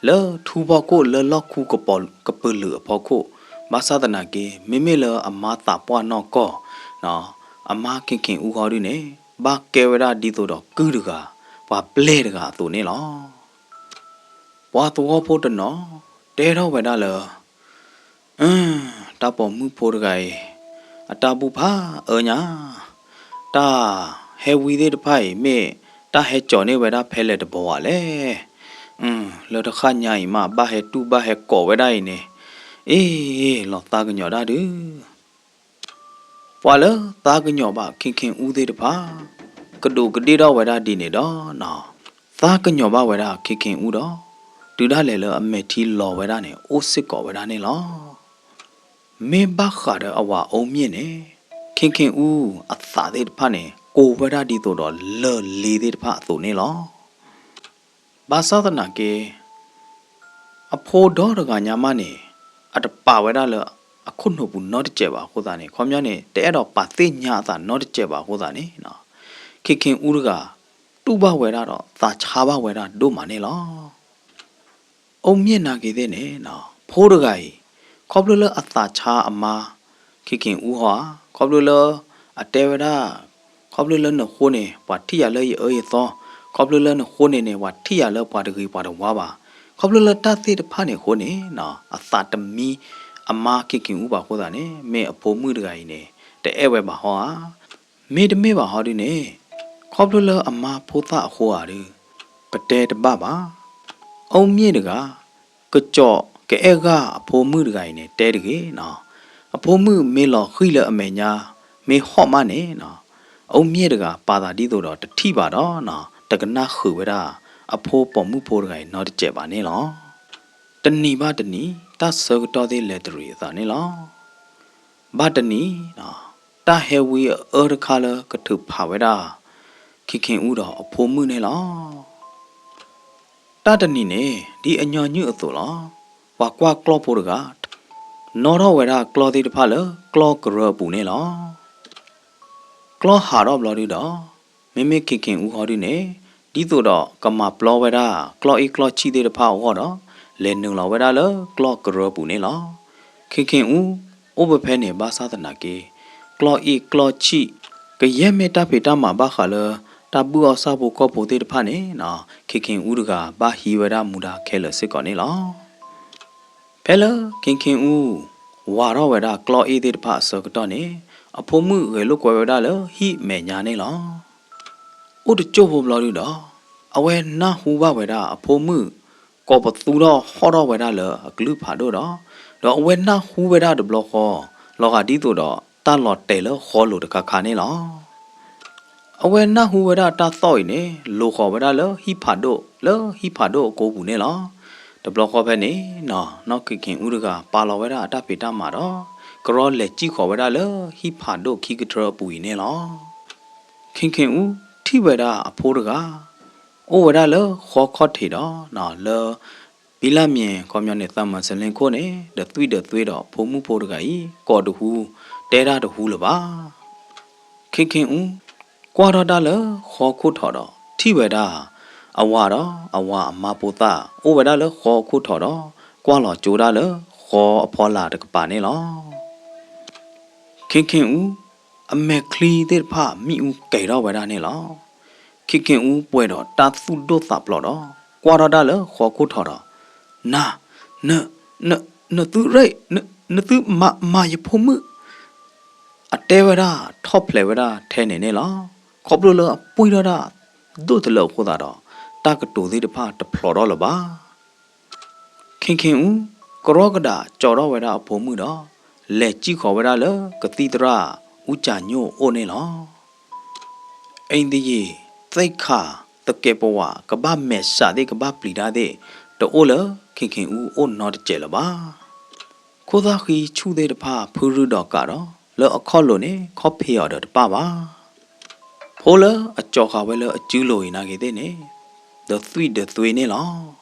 လၢထူဖီခိၣ်လၢလီၢ်ခူကပူၤကပၢၤလုာ်အဖီခိၣ်, ဘၣ်ဆၣ်သနာ်က့ မ့မ့ၢ်လၢအမါသးပှၢ်နီၢ်ကီၢ် အမါခ့ၣ်ခ့ၣ်အူဟီဒုန့ၣ် ဘၣ်ကဲဝဲဒၣ်ဒ်သိးဒီးကုၢ်တဂၤ ပှၤပျဲၢ်တဂၤအသိးန့ၣ်လီၤ. ပှၤသဝီဖိတနီၤ တဲထီၣ်ဝဲဒၣ်လၢ အၢ တၢ်ပိာ်မုၣ်ဖိတဂၤအံၤ အတၢ်ဘူၣ်ဖးအၢညါ, တၢ်ဟဲဝံသ့ၣ်တဖၣ်အံၤ မ့ၢ်တၢ်ဟဲကၠီၤန့ၢ်ဝဲဒၣ်ဖဲလဲၣ်တဘီဧါလဲၣ်. လၢတဃၣ်ညါအံၤမး ဘၣ်ဟဲတူၢ်ဘၣ်ဟဲကိးဝဲဒၣ်အံၤန့ၣ်, အ့ လီၤသးကညီၤဒၣ်ဒုး ပှၤလၢသးကညီၤဘၣ်ခ့ၣ်ခ့ၣ်အူသ့ၣ်တဖၣ် ကဒူးကဒ့ၣ်ထီၣ်ဝဲဒၣ်ဒ်န့ၣ်ဒီး သးကညီၤဘၣ်ဝဲဒၣ်ခ့ၣ်ခ့ၣ်အူဒီး တုၤဒၣ်လဲာ်လၢအမဲာ်ထံလီၤဝဲဒၣ်န့ၣ် အိၣ်စ့ၢ်ကီးဝဲဒၣ်န့ၣ်လီၤ. မ့ၢ်ဘၣ်ဃးဒီးအဝၤအိၣ်မ့ၢ်န့ၣ် ခ့ၣ်ခ့ၣ်အူအသးသ့ၣ်တဖၣ်န့ၣ် ကိးဝဲဒၣ်ဒ်သိးဒီးလၢၢ်လ့သ့ၣ်တဖၣ်အသိးန့ၣ်လီၤ. ဘၣ်ဆၣ်သနာ်က့ အဖိဒီတဂၤညါမးန့ၣ် အတပာ်ဝဲဒၣ်လၢအခိၣ်နူာ်ပူၤနီတစဲးဘၣ်အဃိသတးန့ၣ် ခီပညီန့ၣ် တအဲၣ်ဒိးပာ်သ့ၣ်ညါအသးနီတစဲးဘၣ်အဃိသတးန့ၣ် ခ့ၣ်ခ့ၣ်အူတဂၤ တူၢ်ဘၣ်ဝဲဒၣ်ဒီးသးဆါဘၣ်ဝဲဒၣ်ဒိၣ်မးန့ၣ်လီၤ. အိၣ်မ့ၢ်နာ်က့ၤသ့ၣ်န့ၣ် ဖိတဂၤအံၤ ခီဖျိလၢအသးဆါအမါ ခ့ၣ်ခ့ၣ်အူဟီဧါ, ခီဖျိလၢအတဲဝဲဒၣ် ခီဖျိလၢနဃိန့ၣ် ပှၤထံၣ်ယၤလၢယအၢယသီ, ခီဖျိလၢနဃိန့ၣ်န့ၣ် ပှၤထံၣ်ယၤလၢပှၤတဂ့ၤပှၤတဝါဘၣ်, ခီဖျိလၢတၢ်သ့ၣ်တဖၣ်န့ၣ်အဃိန့ၣ် အသးတမံအမါခ့ၣ်ခ့ၣ်အူဘၣ်အဃိသတးန့ၣ် မ့ၢ်အဖိမုၣ်တဂၤအံၤန့ၣ် တအဲၣ်ဝဲဘၣ်ဟီဧါ. မ့တမ့ၢ်ဘၣ်ဟီဒုန့ၣ် ခီဖျိလၢအမါဖိသၣ်အဃိဧါဒု ပတဲတဘၣ်ဘၣ်. အိၣ်မ့ၢ်တဂၤ ကစီၤကအဲၣ်ဂၢ်အဖိမုၣ်တဂၤအံၤန့ၣ် တဲတဂ့ၤနီၤ, အဖိမုၣ်မ့ၢ်လီၤဃံၤလၢအမဲာ်ညါ မ့ၢ်ဟီၣ်မးန့ၣ်နီၤ, အိၣ်မ့ၢ်တဂၤပာ်သးဒ်သိးဒီးတထံၣ်ဘၣ်ဒီးနီၤ တကနၣ်ဃုာ်ဝဲဒၣ် အဖိပိာ်မုၣ်ဖိတဂၤအံၤနီတစဲးဘၣ်န့ၣ်လီၤ. တနံၤဘၣ်တနံၤ တၢ်ဆၢကတီၢ်သ့ၣ်လဲၤတရံးအသးန့ၣ်လီၤ. ဘၣ်တနံၤ တၢ်ဟဲဝံအအၢတခါလၢကထုးဖးဝဲဒၣ် ခ့ၣ်ခ့ၣ်အူဒီးအဖိမုၣ်န့ၣ်လီၤ. တၢ်တနံၤန့ၣ် ဒ်အညီနုၢ်အသိးလီၤ. ပှၤကွၢ်ကျီၢ်ဖိတဂၤ နီၣ်ထီၣ်ဝဲဒၣ်ကျီၢ်သ့ၣ်တဖၣ်လၢကျီၢ်ကရၢအပူၤန့ၣ်လီၤ. ကျီၢ်ဟးထီၣ်ဘျီဒုဒီး မ့မ့ၢ်ခ့ၣ်ခ့ၣ်အူဟီဒုန့ၣ် ဒ်သိးဒီးကမၤပျီဝဲဒၣ် ကျီၢ်အ့ၣ်ကျီၢ်ဆံၣ်သ့ၣ်တဖၣ်အဂီၢ်ဒီး လဲၤနုာ်လီၤဝဲဒၣ်လၢကျီၢ်ကရၢပူၤန့ၣ်လီၤ. ခ့ၣ်ခ့ၣ်အူ အိၣ်ဝဲဖဲန့ၣ်ဘၣ်ဆၣ်သနာ်က့ ကျီၢ်အ့ၣ်ကျီၢ်ဆံၣ် ကယဲၢ်မ့ၢ်တၢ်ဖံးတၢ်မၤဘၣ်ဃးလၢ တၢ်ဘုၣ်အီၣ်ဆၣ်ဖိကီၢ်ဖိသ့ၣ်တဖၣ်န့ၣ်နီၤ ခ့ၣ်ခ့ၣ်အူတဂၤ ဘၣ်ဟံးဝဲဒၣ်မူဒါခဲလၢာ်စ့ၢ်ကီးန့ၣ်လီၤ. ဖဲလၢခ့ၣ်ခ့ၣ်အူ ဝၤထီၣ်ဝဲဒၣ်ကျီၢ်အ့ၣ်သ့ၣ်တဖၣ်အဆၢကတီၢ်န့ၣ် အဖိမုၣ်ဂဲၤလိာ်ကွဲဝဲဒၣ်လၢဟံၣ်မဲာ်ညါန့ၣ်လီၤ. အိၣ်တကၠိၢ်ဖိဘျီဒုဒီး အဝဲနၢ်ဟူဘၣ်ဝဲဒၣ်အဖိမုၣ် ကိးပသူထီၣ်ဟီၣ်ထီၣ်ဝဲဒၣ်လၢအကလုၢ်ဖးဒိၣ်ဒီး ဒီးအဝဲနၢ်ဟူဝဲဒၣ်တဘျီဃီ လီၤဂာ်ဒ်သိးဒီးတၢ်လီၤတဲာ်လၢဃီလိၤတခါခါန့ၣ်လီၤ. အဝဲနၢ်ဟူဝဲဒၣ်တၢ်သီၣ်အံၤန့ၣ် လိၤဃီၤဝဲဒၣ်လၢဟံၣ်ဖးဒိၣ် လၢဟံၣ်ဖးဒိၣ်အကိာ်ပူၤန့ၣ်လီၤ. တဘျီဃီဖဲန့ၣ်နီၤ နီၢ်ခ့ၣ်ခ့ၣ်အူတဂၤ ပာ်လီၤဝဲဒၣ်အတၢ်ဖံးတၢ်မၤဒီး ကရီလဲၤစံၣ်ဃီၤဝဲဒၣ်လၢဟံၣ်ဖးဒိၣ်ခံကထြၢအပူၤအံၤန့ၣ်လီၤ. ခ့ၣ်ခ့ၣ်အူထံၣ်ဝဲဒၣ်အဖိတဂၤ အိၣ်ဝဲဒၣ်လၢဃီခီၣ်ထံးဒီး လၢ ဘံလၢ်မံၤ ခီပညီန့ၣ် သးမၤစလ့ၣ်ခိၣ်န့ၣ် ဒီးသွံၣ်ဒီးသွ့ဒီး ဖိမုၣ်ဖိတဂၤအံၤ ကိးတဟူ တဲတၢ်တဟူလၢၤဘၣ်. ခ့ၣ်ခ့ၣ်အူ ကွၢ်ထီၣ်တၢ်လၢဃီခိၣ်ထံးဒီး ထံၣ်ဝဲဒၣ် အဝၤဒီးအဝၤအမါဖိသၣ် အိၣ်ဝဲဒၣ်လၢဃီခိၣ်ထံးဒီး ကွၢ်လီၤကၠိဒၣ်လၢဃီအဖီလာ်တကပၤန့ၣ်လီၤ. ခ့ၣ်ခ့ၣ်အူ အမဲာ်ချံသ့ၣ်တဖၣ်မ့ၣ်အူကဲၤထီၣ်ဝဲဒၣ်န့ၣ်လီၤ. ခ့ၣ်ခ့ၣ်အူပှဲၤဒီးတၢ်သူၣ်ဒိၣ်သးဖျိးဒီး ကွၢ်ထီၣ်တၢ်လၢဃီခိၣ်ထံးဒီး နၤ န နသုရ့ၣ် နသုမၤမၤယဖိမုၣ် အတဲဝဲဒၣ်ထီၣ်ဖျဲးဝဲဒၣ်ထဲန့ၣ်န့ၣ်လီၤ. ခီဖျိလၢအပှံၢ်ထီၣ်တၢ် ဒိၣ်တလၢအဃိသတးဒီး တၢ်ကတိၤသ့ၣ်တဖၣ်တဖျိးထီၣ်လၢၤဘၣ်. ခ့ၣ်ခ့ၣ်အူ ကရီကဒးကၠီထီၣ်ဝဲဒၣ်အဖိမုၣ်ဒီး လဲၤစံၣ်ဃီၤဝဲဒၣ်လၢကသံၣ်သရၣ်အူကၠၤညိၣ်အအိၣ်န့ၣ်လီၤ. အိမ်သရေ သ့ၣ်ခါ သကဲးပဝး ကဘၣ်မဲာ်ဆှးသ့ၣ် ကဘၣ်ပျံၤတၢ်သ့ၣ် တအိၣ်လၢ ခ့ၣ်ခ့ၣ်အူအိၣ်နီတစဲးလၢၤဘၣ်. ခိၣ်သၣ်ဃံဆူၣ်သ့ၣ်တဖၣ် ဖုရုၢ်ဒီးကးဒီး လၢအခီၣ်လိၤန့ၣ် ခီၣ်ဖံးအီၤဒီးတပၣ်ဘၣ်. ဖိလၢအကၠီၤဃာ်ဝဲလၢအစုလိၤအံၤနာ်က့ၤသ့ၣ်န့ၣ် ဒီးသွံၣ်ဒီးသွ့န့ၣ်လီၤ.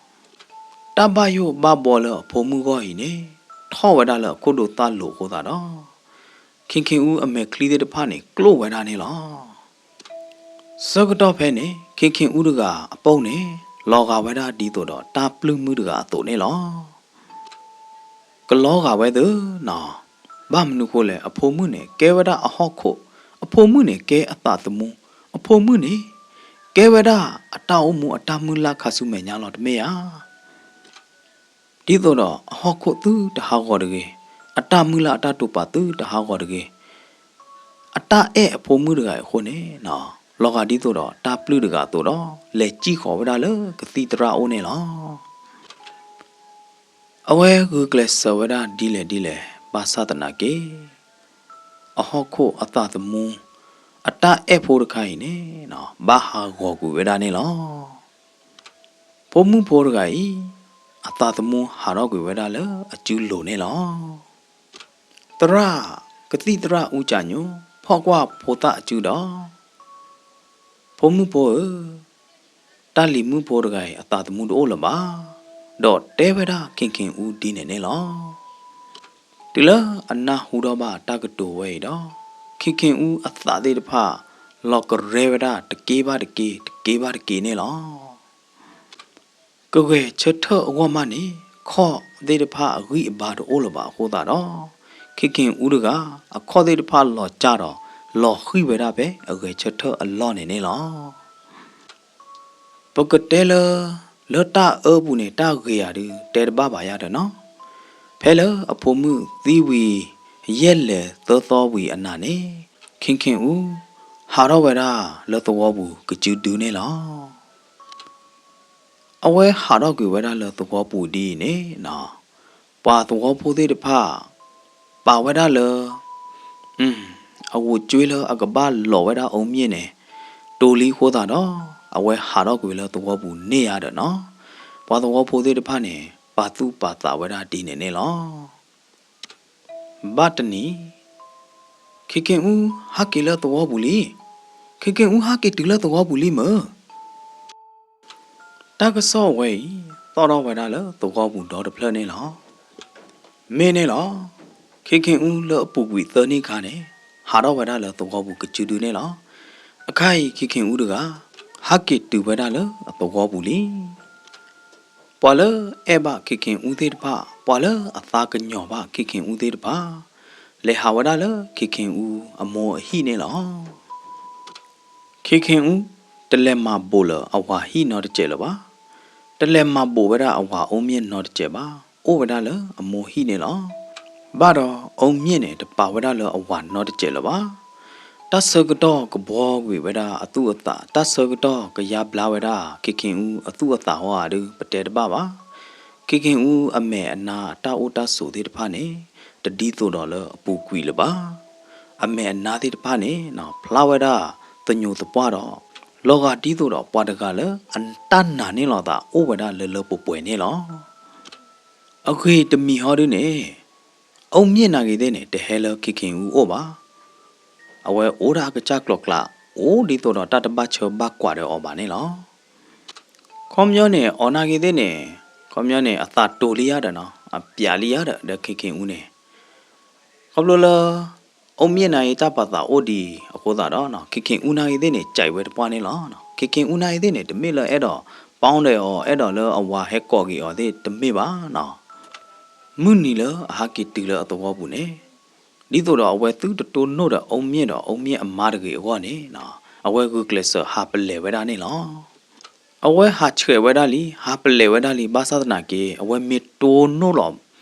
တၢ်ဘၣ်ယိၣ်ဘၣ်ဘီလၢအဖိမုၣ်ဂီၢ်အံၤန့ၣ် ထီၣ်ဝဲဒၣ်လၢအခိၣ်ဒိၣ်သၣ်လိၤအဃိသတးဒီး ခ့ၣ်ခ့ၣ်အူအမဲာ်ချံသ့ၣ်တဖၣ်န့ၣ် ကျိၣ်ဝဲဒၣ်န့ၣ်လီၤ. ဆၢကတီၢ်ဖဲန့ၣ် ခ့ၣ်ခ့ၣ်အူတဂၤအပိၢ်န့ၣ် လီၤဂာ်ဝဲဒၣ်ဒ်သိးဒီးတၢ်ပျုၢ်မုၣ်တဂၤအသိးန့ၣ်လီၤ. ကလီဂာ်ဝဲသ့နီၤ, ဘၣ်မနုၤဃိလဲၣ်, အဖိမုၣ်န့ၣ် ကဲဝဲဒၣ်အဟီၣ်ခိၣ်, အဖိမုၣ်န့ၣ် ကဲအသးသမူ, အဖိမုၣ်န့ၣ် ကဲဝဲဒၣ်အတၢ်အိၣ်မူအတၢ်မုၢ်လၢ်ခါဆူမဲာ်ညါလီၤတမ့ၢ်ဧါ. ဒ်သိးဒီးအဟီၣ်ခိၣ်သုတဟးဂီၤတဂ့ၤ, အတၢ်မုၢ်လၢ်အတၢ်တိာ်ပာ်သုတဟးဂီၤတဂ့ၤ, အတၢ်အဲၣ်အဖိမုၣ်တဂၤအံၤအဃိန့ၣ်, လီၤဂာ်ဒ်သိးဒီးတၢ်ပျုၢ်တဂၤအသိးဒီး လဲၤစံၣ်ဃီၤဝဲဒၣ်လၢကသံၣ်သရၣ်အအိၣ်န့ၣ်လီၤ. အဝဲဂုာ်ကျဲးစၢးဝဲဒၣ်ဒ်လဲၣ်ဒ်လဲၣ် ဘၣ်ဆၣ်သနာ်က့ အဟီၣ်ခိၣ်အသးသမူ အတၢ်အဲၣ်ဖိတခါအံၤန့ၣ် ဘၣ်ဟးဂီၤကွံာ်ဝဲဒၣ်န့ၣ်လီၤ. ဖိမုၣ်ဖိတဂၤအံၤ အသးသမူဟးထီၣ်ကွံာ်ဝဲဒၣ်လၢအစုလိၤန့ၣ်လီၤ. သရၣ်, ကသံၣ်သရၣ်အူကၠးညိ ဖီၣ်ကွၢ်ဖိသၣ်အစုဒီး, ဖိမုၣ်ဖိဧၢ, တၢ်လံၤမုၣ်ဖိတဂၤအံၤ အသးသမူတအိၣ်လၢၤဘၣ်, ဒီးတဲဝဲဒၣ်ခ့ၣ်ခ့ၣ်အူဒ်န့ၣ်န့ၣ်လီၤ. တုၤလၢအနၢ်ဟူထီၣ်ဘၣ်တၢ်ကတိၤဝဲအံၤဒီး, ခ့ၣ်ခ့ၣ်အူအသးသ့ၣ်တဖၣ် လီၤကရဲဝဲဒၣ်တက့ၢ်ဘၣ်တက့ၢ် တက့ၢ်ဘၣ်တက့ၢ်န့ၣ်လီၤ. ကဂဲၤဆၢထၢၣ်အဂီၢ်မးန့ၣ် ခီၣ်သ့ၣ်တဖၣ်အဂံၢ်အဘါတအိၣ်လၢၤဘၣ်အဃိသတးဒီး, ခ့ၣ်ခ့ၣ်အူတဂၤ အခီၣ်သ့ၣ်တဖၣ်လီၤကၢ်ဒီး လီၤဃံၢ်ဝဲဒၣ်ဖဲအဂဲၤဆၢထၢၣ်အလီၢ်န့ၣ်န့ၣ်လီၤ. ပကတဲလၢ လၢတၢ်အၢပူၤန့ၣ် တၢ်ဂ့ၤဧါဒုး တဲတဘၣ်ဘၣ်ယါဒီးနီၤ, ဖဲလၢအဖိမုၣ်သံဝံၤ ယဲၢ်လဲၤသၢသီဝံၤအနၤန့ၣ်, ခ့ၣ်ခ့ၣ်အူ ဟးထီၣ်ဝဲဒၣ်လၢသဝီပူၤကစုဒုန့ၣ်လီၤ. အဝဲဟးထီၣ်ကွံာ်ဝဲဒၣ်လၢသဝီပူၤဒ်အံၤန့ၣ်, ပှၤသဝီဖိသ့ၣ်တဖၣ် ပာ်ဝဲဒၣ်လၢ အဝူၤကွ့လၢအကဘၣ်လီၤဝဲဒၣ်အူမျ့ၣ်န့ၣ် တိၤလံအဃိသတးဒီး, အဝဲဟးထီၣ်ကွံာ်လၢသဝီပူၤန့ၢ်ဧါဒီးနီၤ, ပှၤသဝီဖိသ့ၣ်တဖၣ်န့ၣ် ပာ်သူၣ်ပာ်သးဝဲဒၣ်ဒ်န့ၣ်န့ၣ်လီၤ. ဘၣ်တနံၤ, ခ့ၣ်ခ့ၣ်အူဟဲက့ၤလၢသဝီပူၤလံ, ခ့ၣ်ခ့ၣ်အူဟဲက့ၤတုၤလၢသဝီပူၤလံမၢ်. တၢ်ကစီၣ်ဝဲအံၤ သီၣ်ထီၣ်ဝဲဒၣ်လၢသဝီပူၤဒီတဖျၢၣ်န့ၣ်လီၤ. မ့ၢ်န့ၣ်လီၤ, ခ့ၣ်ခ့ၣ်အူလၢအပူၤကွံာ်သၢနံၣ်အခါန့ၣ် ဟးထီၣ်ဝဲဒၣ်လၢသဝီပူၤကစုဒုန့ၣ်လီၤ. အခါအံၤခ့ၣ်ခ့ၣ်အူတဂၤ ဟဲက့ၤတုၤဝဲဒၣ်လၢအသဝီပူၤလံ. ပှၤလၢအဲၣ်ဘၣ်ခ့ၣ်ခ့ၣ်အူသ့ၣ်တဖၣ်, ပှၤလၢအသးကညီၤဘၣ်ခ့ၣ်ခ့ၣ်အူသ့ၣ်တဖၣ်, လဲၤဟးဝဲဒၣ်လၢခ့ၣ်ခ့ၣ်အူအမိၢ်အဟံၣ်န့ၣ်လီၤ. ခ့ၣ်ခ့ၣ်အူ တလဲၤမၤဘိးလၢအဝၤဟံၣ်နီတစဲးလၢၤဘၣ်. တလဲၤမၤဘိးဝဲဒၣ်အဝၤအူမျ့ၣ်နီတစဲးဘၣ်, အိၣ်ဝဲဒၣ်လၢအမိၢ်ဟံၣ်န့ၣ်လီၤ. ဘၣ်ဒီးအူမျ့ၣ်န့ၣ် တပာ်ဝဲဒၣ်လၢအဝၤနီတစဲးလၢၤဘၣ်. တၢ်ဆၢကတီၢ်ကဘှီကွံာ်ဝဲဒၣ်အသူၣ်အသး, တၢ်ဆၢကတီၢ်ကယါဘျါဝဲဒၣ် ခ့ၣ်ခ့ၣ်အူအသူၣ်အသးဟီဧါဒုး ပတဲတဘၣ်ဘၣ်. ခ့ၣ်ခ့ၣ်အူအမဲာ်အနါအတၢ်အိၣ်တၢ်ဆိးသ့ၣ်တဖၣ်န့ၣ် တဒ်သိးဒီးလၢအပူၤကွံာ်လၢၤဘၣ်. အမဲာ်အနါသ့ၣ်တဖၣ်န့ၣ် ဖျါဝဲဒၣ်သညိးသပှၢ်ဒီး လီၤဂာ်ဒ်သိးဒီးပှၤတဂၤလၢအတၢ်နာ်န့ၢ်လီၤသးအိၣ်ဝဲဒၣ်လၢလၢပှဲၤပှဲၤန့ၣ်လီၤ. အဂ့ၢ်တမံၤဟီဒုန့ၣ် အူမျ့ၣ်နာ်ဂ့ၤသ့ၣ်န့ၣ် တဟဲလၢခ့ၣ်ခ့ၣ်အူအိၣ်ဘၣ်. အဝဲအိၣ်ဒၣ်အကစၢ်ကျိၤကျါ, အိၣ်ဒ်သိးဒီးတၢ်တဘၣ်ဆၢဘၣ်ကွၢ်ဒီးအီၤဘၣ်န့ၣ်လီၤ. ခီပညီန့ၣ် အီၤနာ်ဂ့ၤသ့ၣ်န့ၣ်, ခီပညီန့ၣ် အသးတိၤလံယါဒီးနီၤ, အပျးလံယါဒီး ဒီးခ့ၣ်ခ့ၣ်အူန့ၣ်, ခီဖျိလၢ အူမျ့ၣ်နာ်ဂ့ၤတၢ်ပာ်သးအိၣ်ဒံးအဃိသတးဒီး ခ့ၣ်ခ့ၣ်အူနာ်ဂ့ၤသ့ၣ်န့ၣ် ကဲးဝဲတပှၢ်န့ၣ်လီၤ. ခ့ၣ်ခ့ၣ်အူနာ်ဂ့ၤသ့ၣ်န့ၣ် တမ့ၢ်လၢအဲၣ်ဒိးပီၣ်ဒီးအီၤ, အဲၣ်ဒိးလၢအဝၤဟဲကိးက့ၤအီၤသ့ၣ်တမ့ၢ်ဘၣ်နီၤ. မုၢ်နံၤလၢအဟဲက့ၤတုၤလၢအသဝီပူၤန့ၣ် ဒ်သိးဒီးအဝဲသုတတိၢ်နီၣ်ဒီးအူမျ့ၣ်ဒီးအူမျ့ၣ်အမါတဂ့ၤအဂီၢ်န့ၣ်, အဝဲဂုာ်ကျဲးစၢးဟးပလဲၤဝဲဒၣ်န့ၣ်လီၤ. အဝဲဟးဆှဲးဝဲဒၣ်လံ, ဟးပလဲၤဝဲဒၣ်လံ, ဘၣ်ဆၣ်သနာ်က့ အဝဲမ့ၢ်တိၢ်နီၣ်လီၤ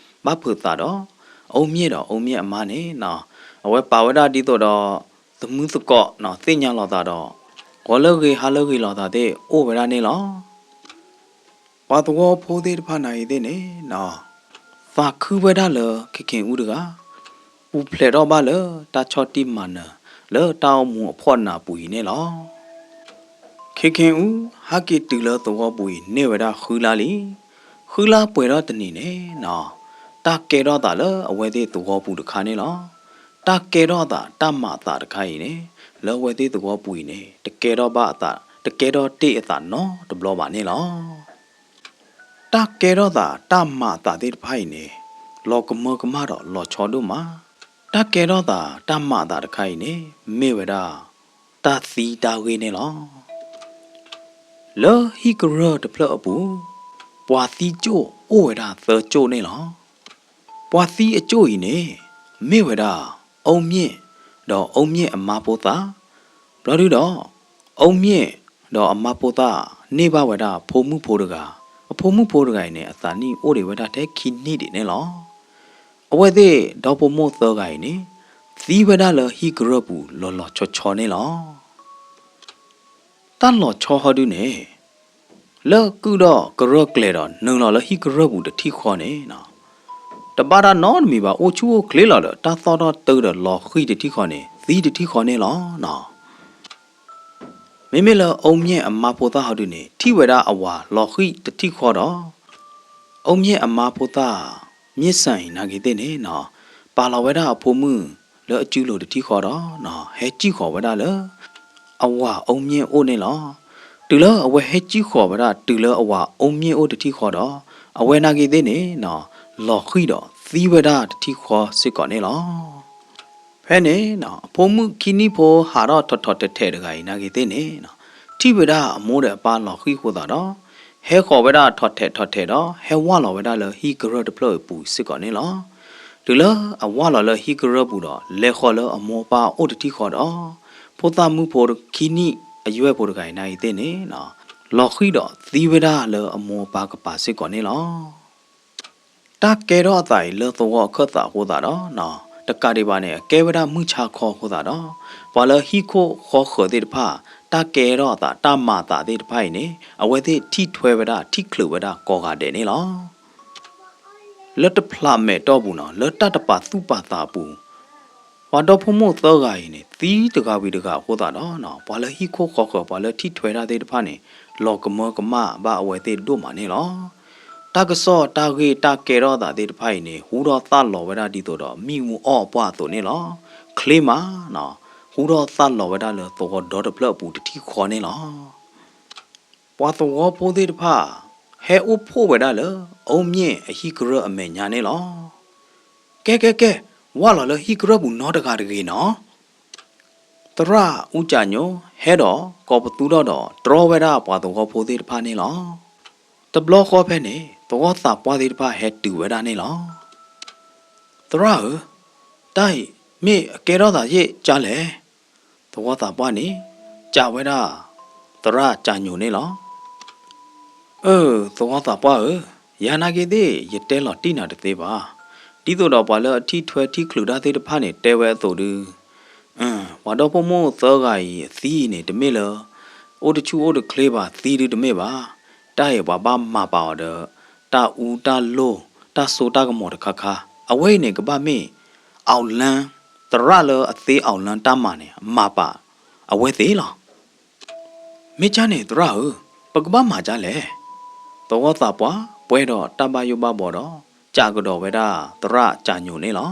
ဘၣ်ဖုးသးဒီး အူမျ့ၣ်ဒီးအူမျ့ၣ်အမါန့ၣ်, အဝဲပာ်ဝဲဒၣ်ဒ်သိးဒီး သမုသကိး သ့ၣ်ညါလီၤသးဒီး ဂီၤလၢဂ့ၤဟါလၢဂ့ၤလီၤသးသ့ၣ် အိၣ်ဝဲဒၣ်န့ၣ်လီၤ. ပှၤသဝီဖိသ့ၣ်တဖၣ်နာ်ဂ့ၤသ့ၣ်န့ၣ် သးခုဝဲဒၣ်လၢခ့ၣ်ခ့ၣ်အူတဂၤ ပူၤဖျဲးထီၣ်ဘၣ်လၢတၢ်ဆီၣ်တံၢ်မၤနၢၤ လၢတၢ်အိၣ်မူအဖှီၣ်နးပူၤအံၤန့ၣ်လီၤ. ခ့ၣ်ခ့ၣ်အူ ဟဲက့ၤတုၤလၢသဝီပူၤအံၤ န့ၢ်ဝဲဒၣ်ဃုလါလံ. ဃ ဃုလါပှဲၤထီၣ်တနံၤန့ၣ်နီၤ, တၢ်ကဲထီၣ်သးလၢအဝဲသ့ၣ်သဝီပူၤတခါန့ၣ်လီၤ. တၢ်ကဲထီၣ်သးတၢ်မၤသးတခါအံၤန့ၣ် လၢအဝဲသ့ၣ်သဝီပူၤအံၤန့ၣ် တကဲထီၣ်ဘၣ်အသး, တကဲထီၣ်တ့ၢ်အသးနီတဘျီဘၣ်န့ၣ်လီၤ. တၢ်ကဲထီၣ်သးတၢ်မၤအသးသ့ၣ်တဖၣ်အံၤန့ၣ် လီၤကမၢကမၣ်ဒီးလီၤဆီဒိၣ်မး. တၢ်ကဲထီၣ်သးတၢ်မၤအသးတခါအံၤန့ၣ် မ့ၢ်ဝဲဒၣ် တၢ်သံတၢ်ဂ့ၢ်န့ၣ်လီၤ. လၢဟံၣ်ကရၢၢ်တဖျၢၣ်အပူၤ ပှၤသံကၠိၣ်အိၣ်ဝဲဒၣ်သၢကၠိၣ်န့ၣ်လီၤ. ပှၤသံအကၠိၣ်အံၤန့ၣ် မ့ၢ်ဝဲဒၣ် အူမျ့ၣ် ဒီးအူမျ့ၣ်အမါဖိသၣ်, ဘျီဒုဒီး အူမျ့ၣ် ဒီးအမါဖိသၣ်န့ၢ်ဘၣ်ဝဲဒၣ်အဖိမုၣ်ဖိတဂၤ, အဖိမုၣ်ဖိတဂၤအံၤန့ၣ် အသးနံၣ်အိၣ်ဒံးဝဲဒၣ်ထဲခံနံၣ်ဒံးန့ၣ်လီၤ. အဝဲသ့ၣ်ဒီဖိမိၢ်သၢဂၤအံၤန့ၣ် သံဝဲဒၣ်လၢဟံၣ်ကရၢၢ်ပူၤလီၤလီၤဆီဆီန့ၣ်လီၤ. တၢ်လီၤဆီဟီဒုန့ၣ် လၢကုၢ်ဒီးကရၢၢ်ကျဲၤဒီးနုာ်လီၤလၢဟံၣ်ကရၢၢ်ပူၤတထံၣ်ဃီန့ၣ် တဘၣ်တၢ်နီတမံၤဘၣ် အိၣ်ဆူၣ်အိၣ်ချ့လီၤဒီး တၢ်သီၣ်ထီၣ်တုၤဒီးလီၤဃံၢ်တထံၣ်ဃီန့ၣ် သံတထံၣ်ဃီန့ၣ်လီၤ. မ့မ့ၢ်လၢအူမျ့ၣ်အမါဖိသၣ်ဟီဒုန့ၣ် ထံၣ်ဝဲဒၣ်အဝၤလီၤဃံၢ်တထံၣ်ဃီဒီး အူမျ့ၣ်အမါဖိသၣ် မျ့ၢ်စၢ်အံၤနာ်က့ၤသ့ၣ်န့ၣ်နီၤ ပာ်လီၤဝဲဒၣ်အဖိမုၣ်လၢအစုလိၤတထံၣ်ဃီဒီး ဟဲစံၣ်ဃီၤဝဲဒၣ်လၢ အဝၤအူမျ့ၣ်အိၣ်န့ၣ်လီၤ. တုၤလၢအဝဲဟဲစံၣ်ဃီၤဝဲဒၣ် တုၤလၢအဝၤအူမျ့ၣ်အိၣ်တထံၣ်ဃီဒီး အဝဲနာ်က့ၤသ့ၣ်န့ၣ်နီၤ လီၤဃံၢ်ဒီးသံဝဲဒၣ်တထံၣ်ဃီစ့ၢ်ကီးန့ၣ်လီၤ. ဖဲန့ၣ်နီၤ အဖိမုၣ်ခံနံၣ်ဖိဟးထီၣ်ထီၣ်ထဲးထဲးတဂၤအံၤနာ်က့ၤသ့ၣ်န့ၣ်နီၤ ထံၣ်ဝဲဒၣ်အမိၢ်ဒီးအပၢ်လီၤဃံၢ်အဃိသတးဒီး ဟဲဃီၤဝဲဒၣ်ထီၣ်ထဲးထီၣ်ထဲးဒီး ဟဲဝၢ်လီၤဝဲဒၣ်လၢဟံၣ်ကရၢၢ်တဖျၢၣ်အပူၤစ့ၢ်ကီးန့ၣ်လီၤ. တုၤလၢအဝၢ်လီၤလၢဟံၣ်ကရၢၢ်ပူၤဒီး လဲၤဃီၤလၢအမိၢ်အပၢ်အိၣ်တထံၣ်ဃီဒီး ဖိသၣ်မုၣ်ဖိခံနံၣ်အယွဲၢ်ဖိတဂၤအံၤနာ်က့ၤသ့ၣ်န့ၣ်နီၤ လီၤဃံၢ်ဒီးသံဝဲဒၣ်လၢအမိၢ်အပၢ်ကပၤစ့ၢ်ကီးန့ၣ်လီၤ. တၢ်ကဲထီၣ်အသးအံၤလၢသဝီအခၢၣ်သးအဃိသတးဒီးနီၤ တကးဒံးဘၣ်န့ၣ် အကဲဝဲဒၣ်မုၢ်ဆါခီအဃိသတးဒီး ပှၤလၢဟံၣ်ခိၣ်ဃီဃၢၤသ့ၣ်တဖၣ် တၢ်ကဲထီၣ်အသးတၢ်မၤအသးသ့ၣ်တဖၣ်အံၤန့ၣ် အဝဲသ့ၣ်ထံၣ်ထွဲဝဲဒၣ် ထံၣ်ချုးဝဲဒၣ်ကိးဂၤဒဲးန့ၣ်လီၤ. လၢတဖျးမဲာ်တီၢ်ပူၤနီၤ လၢတၢ်တပာ်သူၣ်ပာ်သးအပူၤ ပှၤဒီဖိမိၢ်သၢဂၤအံၤန့ၣ် သံတဂၤဝံၤတဂၤအဃိသတးဒီးနီၤ ပှၤလၢဟံၣ်ခိၣ်ဃီဃၢၤ ပှၤလၢထံၣ်ထွဲတၢ်သ့ၣ်တဖၣ်န့ၣ် လီၤကမၢကမၣ်ဘၣ်အဝဲသ့ၣ်ဒိၣ်မးန့ၣ်လီၤ. တၢ်ကစီၣ်တၢ်ဂ့ၢ်တၢ်ကဲထီၣ်အသးသ့ၣ်တဖၣ်အံၤန့ၣ် ဟူထီၣ်သၣ်လီၤဝဲဒၣ်ဒ်သိးဒီး မ့ၣ်အူအီၣ်အပှၢ်အသိးန့ၣ်လီၤ. ချ့မးနီၤ ဟူထီၣ်သၣ်လီၤဝဲဒၣ်လၢသဝီဒီတဖျၢၣ်အပူၤတထံၣ်ဃီန့ၣ်လီၤ. ပှၤသဝီဖိသ့ၣ်တဖၣ် ဟဲအိၣ်ဖှိၣ်ဝဲဒၣ်လၢ အူမျ့ၣ်အဟံၣ်ကရၢၢ်အမဲာ်ညါန့ၣ်လီၤ. ကဲ ကဲ ကဲ ဝၢ်လီၤလၢဟံၣ်ကရၢၢ်ပူၤနီတဂၤတဂ့ၤနီၤ. သရၣ်အူကၠးညိၣ် ဟဲဒီးကိးပသူထီၣ်ဒီးတြီဝဲဒၣ်ပှၤသဝီဖိသ့ၣ်တဖၣ်န့ၣ်လီၤ. တဘျီဃီဖဲန့ၣ် သဝီသးပှၢ်သ့ၣ်တဖၣ်ဟဲတုၤဝဲဒၣ်န့ၣ်လီၤ. သရၣ်ဧၢ, တၢ်အံၤ မ့ၢ်အကဲထီၣ်သးယ့ၢ်ကၢလဲၣ်. သဝီသးပှၢ်န့ၣ် ကးဝဲဒၣ် သရၣ်ကၠးညိၣ်န့ၣ်လီၤ. အၢ သဝီသးပှၢ်ဧၢ, ယၤနာ်က့ၤသ့ၣ် ယတဲလီၤတံၢ်နၤတသ့ဘၣ်. ဒ်သိးဒီးပှၤလၢအထံၣ်ထွဲထံၣ်ချုးတၢ်သ့ၣ်တဖၣ်န့ၣ် တဲဝဲအသိးဒု ပှၤဒီဖိမိၢ်သၢဂၤအံၤအသံအံၤန့ၣ် တမ့ၢ်လၢ အိၣ်တဆူၣ်အိၣ်တချ့ဘၣ် သံဒုတမ့ၢ်ဘၣ်. တၢ်အံၤပှၤဘၣ်မၤပာ်အီၤဒီး တၢ်အူတၢ်လိၢ် တၢ်စိတၢ်ကမီၤတခါခါ အဝဲအံၤန့ၣ် ကဘၣ်မ့ၢ် အောင်လံ သရၣ်လၢအသ့အောင်လံတၢ်မၤန့ၣ် မၤပာ်အဝဲသ့ၣ်လီၤ. မ့ၢ်ကၢ်န့ၣ်သရၣ်ဧၢ, ပကဘၣ်မၤကၢ်လဲၣ်. သဝီသးပှၢ်ပှဲၤဒီးတၢ်ဘၣ်ယိၣ်ဘၣ်ဘှီဒီး ကးကဒီးဝဲဒၣ်သရၣ်ကၠးညိၣ်န့ၣ်လီၤ.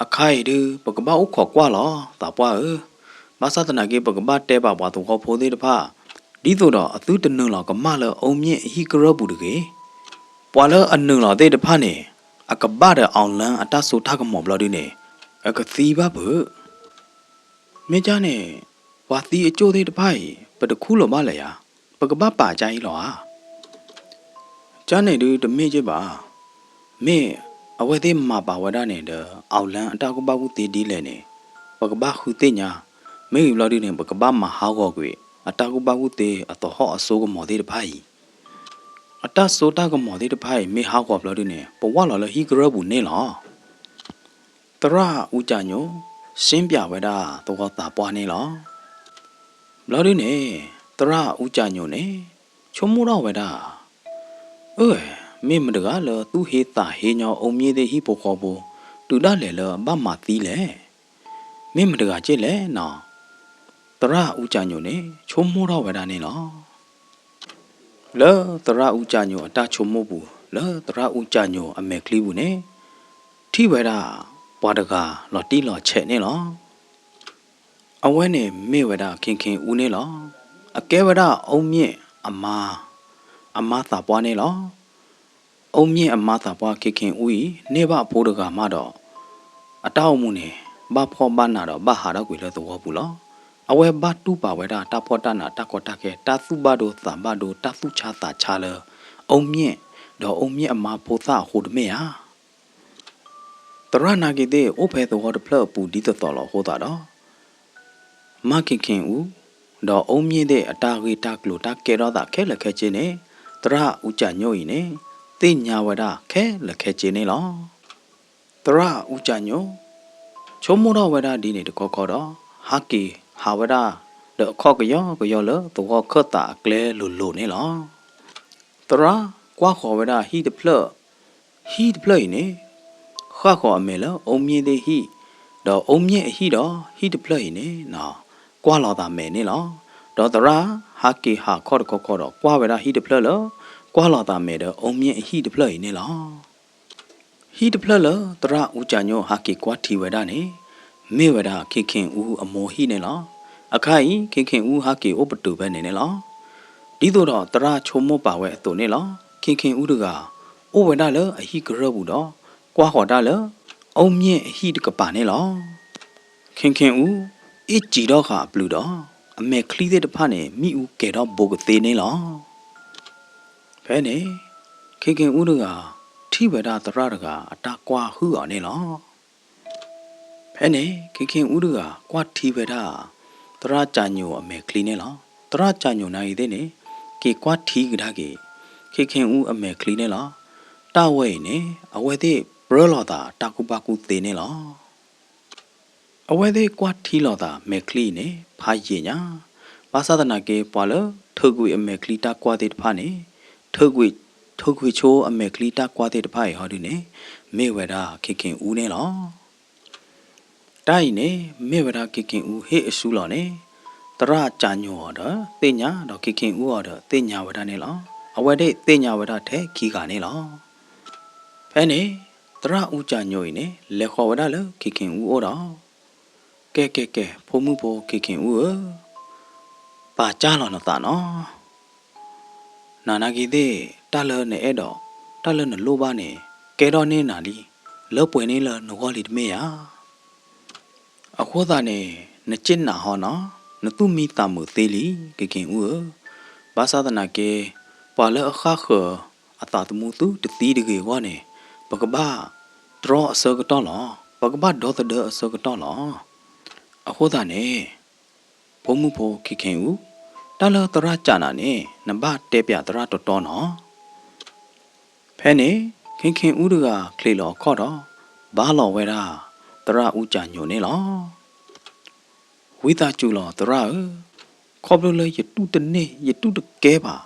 အခါအံၤဒု ပကဘၣ်အိၣ်ခိးကွၢ်လီၤ သးပှၢ်ဧၢ, ဘၣ်ဆၣ်သနာ်က့ ပကဘၣ်တဲဘၣ်ပှၤသဝီဖိသ့ၣ်တဖၣ် ဒ်သိးဒီးအသုတနုာ်လီၤကမၣ်လၢအူမျ့ၣ်အဟံၣ်ကရၢၢ်ပူၤတဂ့ၤ. ပှၤလၢအနုာ်လီၤသ့ၣ်တဖၣ်န့ၣ် အကဘၣ်ဒီးအောင်လံအတၢ်စိတၢ်ကမီၤဘျီဒုန့ၣ် အကသံဘၣ်ဖုး မ့ၢ်ကၢ်န့ၣ် ပှၤသံအကၠိၣ်သ့ၣ်တဖၣ်အံၤ ပတခူၣ်လီၤဘၣ်လၢၤယၤ, ပကဘၣ်ပာ်ကၢ်အံၤလီၤဧါ. ကၢ်န့ၣ်ဒုတမ့ၢ်က့ဘၣ်. မ့ၢ်အဝဲသ့ၣ်မၤပာ်ဝဲဒၣ်န့ၣ်ဒီး အောင်လံအတၢ်ကူၣ်ဘၣ်ကူၣ်သ့ဒ်လဲၣ်န့ၣ် ပကဘၣ်ဃုသ့ၣ်ညါ, မ့ၢ်ဂ့ၤဘျီဒုန့ၣ် ပကဘၣ်မၤဟးဂီၤကွံာ် အတၢ်ကူၣ်ဘၣ်ကူၣ်သ့အသဟီၣ်အစိကမီၤသ့ၣ်တဖၣ်အံၤ အတၢ်စိတၢ်ကမီၤသ့ၣ်တဖၣ်အံၤ မ့ၢ်ဟးဂီၤဘျီဒုန့ၣ် ပဝၢ်လီၤလၢဟံၣ်ကရၢၢ်ပူၤန့ၣ်လီၤ. သရၣ်အူကၠးညိၣ် ရှင်းပြဝဲဒၣ်သဝီသးပှၢ်န့ၣ်လီၤ. ဘျီဒုန့ၣ် သရၣ်အူကၠးညိၣ်န့ၣ် ဆိကမိၣ်ထီၣ်ဝဲဒၣ်, အၢ မ့ၢ်မတၤတဂၤလၢသူၣ်ဟ့သးဟ့ညီအူမျ့ၣ်သ့ၣ်ဟံၣ်ဖိဃီဖိ တုၤဒၣ်လဲာ်လၢဘၣ်မၤသံလဲၣ်. မ့ၢ်မတၤတဂၤက့လဲၣ်နီၤ. သရၣ်အူကၠးညိၣ်န့ၣ် ဆိကမိၣ်ထီၣ်ဝဲဒၣ်န့ၣ်လီၤ. လၢသရၣ်အူကၠၣ်ညိၣ်အတၢ်ဆိကမိၣ်ပူၤ, လၢသရၣ်အူကၠၣ်ညိၣ်အမဲာ်ချံပူၤန့ၣ်, ထံၣ်ဝဲဒၣ်ပှၤတဂၤလီၤတံၢ်လီၤဆဲးန့ၣ်လီၤ. အဝဲန့ၣ်မ့ၢ်ဝဲဒၣ် ခ့ခ့အူန့ၣ်လီၤ. အကဲဝဲဒၣ်အူမျ့ၢ်အမါ, အမါသးပှၢ်န့ၣ်လီၤ. အူမျ့ၢ်အမါသးပှၢ် ခ့ခ့အူအံၤ န့ၢ်ဘၣ်အဖိတဂၤမးဒီး အတၢ်အိၣ်မူန့ၣ် ဘၣ်ဖှီၣ်ဘၣ်နးဒီးဘၣ်ဟးထီၣ်ကွံာ်လၢသဝီပူၤလီၤ. အဝဲဘၣ်တူၢ်ပာ်ဝဲဒၣ်တၢ်ဖှီၣ်တၢ်နး တၢ်ကီတၢ်ခဲ တၢ်သူၣ်ဘၣ်ဒိသးဘၣ်ဒိ တၢ်သူၣ်ဆါသးဆါလၢ အူမျ့ၢ်ဒီးအူမျ့ၢ်အမါဖိသၣ်အဃိတမ့ၢ်ဧါ. သရၣ်နာ်က့ၤသ့ၣ် အိၣ်ဖဲသဝီတဖျၢၣ်အပူၤဒ်သိးသိးလီၤအဃိသတးဒီး မါခ့ခ့အူ ဒီးအူမျ့ၢ်သ့ၣ်အတၢ်ဂ့ၢ်တၢ်ကျိၤတၢ်ကဲထီၣ်သးခဲလၢာ်ခဲဆ့န့ၣ် သရၣ်အူကၠၣ်ညိၣ်အံၤန့ၣ် သ့ၣ်ညါဝဲဒၣ်ခဲလၢာ်ခဲဆ့န့ၣ်လီၤ. သရၣ်အူကၠၣ်ညိၣ် ဆိကမိၣ်ထီၣ်ဝဲဒၣ်ဒ်န့ၣ်တခီခီဒီး ဟးက့ၤဟးဝဲဒၣ် ဒီးအခီၣ်ကယီကယီလၢသဝီခၢၣ်သးအကျဲလိၤလိၤန့ၣ်လီၤ. သရၣ်ကွၢ်ဃီၤဝဲဒၣ်ဟံၣ်တဖျၢၣ်, ဟံၣ်တဖျၢၣ်အံၤန့ၣ် ဃၣ်ဃီၤအမဲာ်လၢအူမျ့ၢ်သ့ၣ်ဟံၣ်, ဒီးအူမျ့ၢ်အဟံၣ်ဒီးဟံၣ်တဖျၢၣ်အံၤန့ၣ် ကွၢ်လီၤသးမဲာ်န့ၣ်လီၤ. ဒီးသရၣ်ဟးက့ၤဟးခီၣ်တခီခီဒီး ကွၢ်ဝဲဒၣ်ဟံၣ်တဖျၢၣ်လၢ ကွၢ်လီၤသးမဲာ်ဒီးအူမျ့ၢ်အဟံၣ်တဖျၢၣ်အံၤန့ၣ်လီၤ. ဟံၣ်တဖျၢၣ်လၢသရၣ်အူကၠၣ်ညိၣ်ဟးက့ၤကွၢ်ထံဝဲဒၣ်န့ၣ် မ့ၢ်ဝဲဒၣ်ခ့ခ့အူအမိၢ်ဟံၣ်န့ၣ်လီၤ. အခါအံၤ ခ့ခ့အူဟးက့ၤအိၣ်ပတုာ်ဖဲန့ၣ်န့ၣ်လီၤ. ဒ်သိးဒီးသရၣ်ဆိကမိၣ်ပာ်ဝဲအသိးန့ၣ်လီၤ. ခ့ခ့အူတဂၤ အိၣ်ဝဲဒၣ်လၢအဟံၣ်ကရၢၢ်ပူၤဒီး ကွၢ်ဃီၤတၢ်လၢ အူမျ့ၢ်အဟံၣ်တကပၤန့ၣ်လီၤ. ခ့ခ့အူ အ့ၣ်စံၤထီၣ်ဃာ်အပျုၤဒီး အမဲာ်ချံသ့ၣ်တဖၣ်န့ၣ် မ့ၣ်အူကဲၤထီၣ်ဘိကသ့န့ၣ်လီၤ. ဖဲန့ၣ် ခ့ခ့အူတဂၤ ထံၣ်ဝဲဒၣ်သရၣ်တဂၤအတၢ်ကွၢ်ဟုၣ်အီၤန့ၣ်လီၤ. ဖဲန့ၣ် ခ့ခ့အူတဂၤ ကွၢ်ထံဝဲဒၣ် သရၣ်ကၠၣ်ညိၣ်အမဲာ်ချံန့ၣ်လီၤ. သရၣ်ကၠၣ်ညိၣ်နာ်ဂ့ၤသ့ၣ်န့ၣ် က့ၤကွၢ်ထံကဒါက့ၤ ခ့ခ့အူအမဲာ်ချံန့ၣ်လီၤ. တၢ်ဝဲအံၤန့ၣ် အဝဲသ့ၣ်ပြၢလီၤသးတၢ်ကူၣ်ဘၣ်ကူၣ်သ့န့ၣ်လီၤ. အဝဲသ့ၣ်ကွၢ်ထံလီၤသးမဲာ်ချံအံၤန့ၣ် ဖးယံာ်ညါ, ဘၣ်ဆၣ်သနာ်က့ ပှၤလၢထုးကွံာ်အမဲာ်ချံတၢ်ကွၢ်သ့ၣ်တဖၣ်န့ၣ်, ထုးကွံာ်, ထုးကွံာ်ဆိအမဲာ်ချံတၢ်ကွၢ်သ့ၣ်တဖၣ်အံၤဟီဒုန့ၣ် မ့ၢ်ဝဲဒၣ်ခ့ခ့အူန့ၣ်လီၤ. တၢ်အံၤန့ၣ် မ့ၢ်ဝဲဒၣ်ခ့ခ့အူဟ့ၣ်အစုလီၤန့ၣ်, သရၣ်ကၠၣ်ညိၣ်အီၤဒီးသ့ၣ်ညါ, ဒီးခ့ခ့အူအီၤဒီးသ့ၣ်ညါဝဲဒၣ်န့ၣ်လီၤ. အဝဲသ့ၣ်သ့ၣ်ညါဝဲဒၣ်ထဲခံဂၤန့ၣ်လီၤ. ဖဲန့ၣ် သရၣ်အူကၠၣ်ညိၣ်အံၤန့ၣ် လဲၤဃီၤဝဲဒၣ်လၢခ့ခ့အူအိၣ်ဒီး, ကဲ ကဲ ကဲ ဖိမုၣ်ဖိခ့ခ့အူဧၢ, ပာ်ကၢ်လီၤနသးနီၤ. နၤနာ်က့ၤသ့ၣ် တၢ်လၢနအဲၣ်ဒိး, တၢ်လၢနလိၣ်ဘၣ်န့ၣ် ကဲထီၣ်န့ၢ်နၤလံ, လၢပှဲၤန့ၢ်လၢနဂီၢ်လံတမ့ၢ်ဧါ. အဃိသတးန့ၣ် နစ့ၣ်နးဟီနီၤ, နသူၣ်မံသးမုာ်သ့လံ ခ့ခ့အူဧၢ. ဘၣ်ဆၣ်သနာ်က့ ပှၤလၢအဃၣ်ဃၢၤအသးသမူသုတသံတဂ့ၤအဂီၢ်န့ၣ် ပကဘၣ်တြီအဆၢကတီၢ်လီၤ. ပကဘၣ်ဒီသဒၢအဆၢကတီၢ်လီၤ. အဃိသတးန့ၣ် ဖိမုၣ်ဖိခ့ခ့အူ, တၢ်လၢသရၣ်ကၠးနၤန့ၣ် နဘၣ်တဲပၠးသရၣ်တီတီနီၤ. ဖဲန့ၣ် ခ့ခ့အူတဂၤချံးလီၤအခီၣ်ဒီး ဘါလီၤဝဲဒၣ် သရၣ်အူကၠၣ်ညိၣ်န့ၣ်လီၤ. ဝံသးစူၤလီၤသရၣ်ဧၢ, ခီဖျိလၢယတူၢ်တန့ၢ် ယတူၢ်တကဲဘၣ်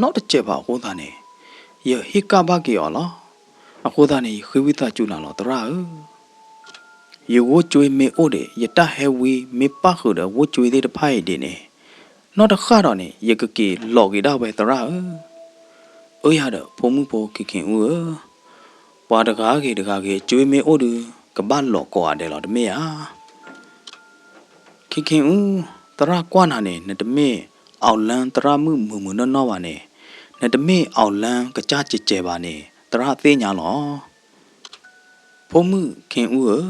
နီတစဲးဘၣ်အဃိသတးန့ၣ် ယဟ့ၣ်ကၣ်ဘၣ်က့ၤအီၤလီၤ. အဃိသတးန့ၣ် ယဃ့ဝံသးစူၤနၤလီၤသရၣ်ဧၢ. ယဝဲကွ့မ့ၢ်အိၣ်ဒီး ယတၢ်ဟဲဝံမ့ၢ်ပၣ်ဃုာ်ဒီးဝဲကွ့သ့ၣ်တဖၣ်အံၤဒ်န့ၣ် နီတဃၣ်ဒီးန့ၣ် ယကက့ၤလီၤက့ၤဒၣ်ဝဲသရၣ်ဧၢ. အၢယၤဒီး ဖိမုၣ်ဖိခ့ခ့အူဧၢ, ပှၤတဂၤဂ့ၤတဂၤဂ့ၤ ကွ့မ့ၢ်အိၣ်ဒီး ကဘၣ်လီၤကိးဂၤဒဲးလီၤတမ့ၢ်ဧါ. ခ့ခ့အူ, သရၣ်ကွၢ်နၤန့ၣ် နတမ့ၢ် အောင်လံ သရၣ်မုၣ်မုာ်မုာ်နီၢ်နီၢ်ဘၣ်န့ၣ်, နတမ့ၢ် အောင်လံ ကစၢ်ကဲးကဲးဘၣ်န့ၣ် သရၣ်သ့ၣ်ညါလီၤ. ဖိမုၣ်ခ့အူဧၢ,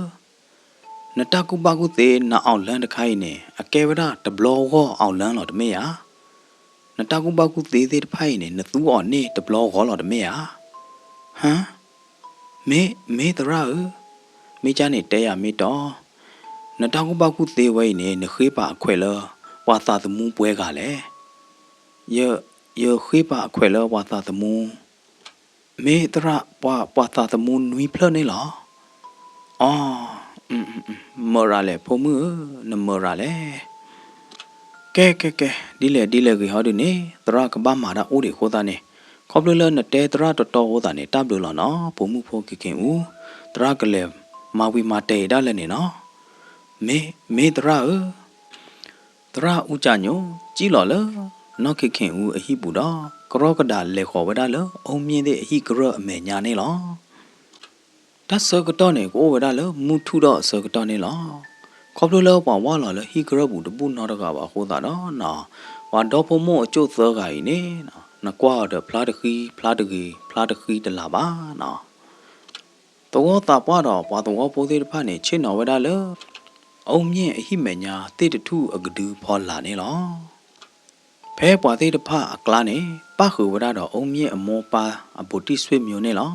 နတၢ်ကူၣ်ဘၣ်ကူၣ်သ့ န အောင်လံ တခါအံၤန့ၣ် အကဲဝဲဒၣ်တဘျီဂီၢ် အောင်လံ လီၤတမ့ၢ်ဧါ. နတၢ်ကူၣ်ဘၣ်ကူၣ်သ့သ့ၣ်တဖၣ်အံၤန့ၣ် နသူအီၤန့ၢ်တဘျီဂီၢ်လီၤတမ့ၢ်ဧါ. ဟါ, မ့ၢ်, မ့ၢ်သရၣ်ဧၢ, မ့ၢ်ကၢ်န့ၣ်တဲယၤမ့ၢ်တီ, နတၢ်ကူၣ်ဘၣ်ကူၣ်သ့ဝဲအံၤန့ၣ် နဃ့ပာ်အခွဲးလၢ ပှၤသးသမူပှဲၤဂၤလဲၣ်. ယ, ယဃ့ပာ်အခွဲးလၢပှၤသးသမူ မ့ၢ်သရၣ်, ပှၤ, ပှၤသးသမူနွံဖျၢၣ်န့ၣ်လီၤ. အီ, မၢရၤလဲၣ် ဖိမုၣ်ဧၢ, နမၢရၤလဲၣ်. ကဲ ကဲ ကဲ, ဒ်လဲၣ်ဒ်လဲၣ်ဂ့ၤဟီဒုန့ၣ် သရၣ်ကဘၣ်မၤတၢ်အိၣ်ဒံးအဃိသတးန့ၣ်, ခီဖျိလၢနတဲသရၣ်တီတီအဃိသတးန့ၣ် တၢ်ဘျုးလီၤနီၤ ဖိမုၣ်ဖိခ့ခ့အူ, သရၣ်ကလဲၤမၤဝံၤမၤတဲာ်အံၤဒၣ်လဲာ်န့ၣ်နီၤ. မ့ၢ်, မ့ၢ်သရၣ်ဧၢ, သရၣ်အူကၠၣ်ညိၣ် စံၣ်လီၤလၢ နီၢ်ခ့ၣ်ခ့ၣ်အူအဟံၣ်ပူၤဒီး ကရီကဒးလဲၤဃီၤဝဲဒၣ်လၢ အူမျ့ၢ်သ့ၣ်အဟံၣ်ကရၢၢ်အမဲာ်ညါန့ၣ်လီၤ. တၢ်ဆၢကတီၢ်န့ၣ် ကအိၣ်ဝဲဒၣ်လၢမုၢ်ထူၣ်ထီၣ်အဆၢကတီၢ်န့ၣ်လီၤ. ခီဖျိလၢပှၤဝၢ်လီၤလၢဟံၣ်ကရၢၢ်ပူၤတဘူၣ်နီတဂၤဘၣ်အဃိသတးဒီး ပှၤဒီဖိမိၢ်အကၠိၣ်သၢဂၤအံၤန့ၣ် နကွၢ်အီၤဒီးဖျါတဃံဖျါတဂ့ၤ ဖျါတဃံတလၤဘၣ်နီၤ. သဝီသးပှၢ်ဒီးပှၤသဝီဖိသ့ၣ်တဖၣ်န့ၣ် ဆ့ၣ်နီၤဝဲဒၣ်လၢ အူမျ့ၢ်အဟံၣ်မဲာ်ညါသ့ၣ်တထူၣ်အကဒုဖီလာ်န့ၣ်လီၤ. ဖဲပှၤသ့ၣ်တဖၣ်အကျါန့ၣ် ပၣ်ဃုာ်ဝဲဒၣ်ဒီးအူမျ့ၢ်အမိၢ်ပၢ်အဘူးတံၢ်ဆွေမျိုးန့ၣ်လီၤ.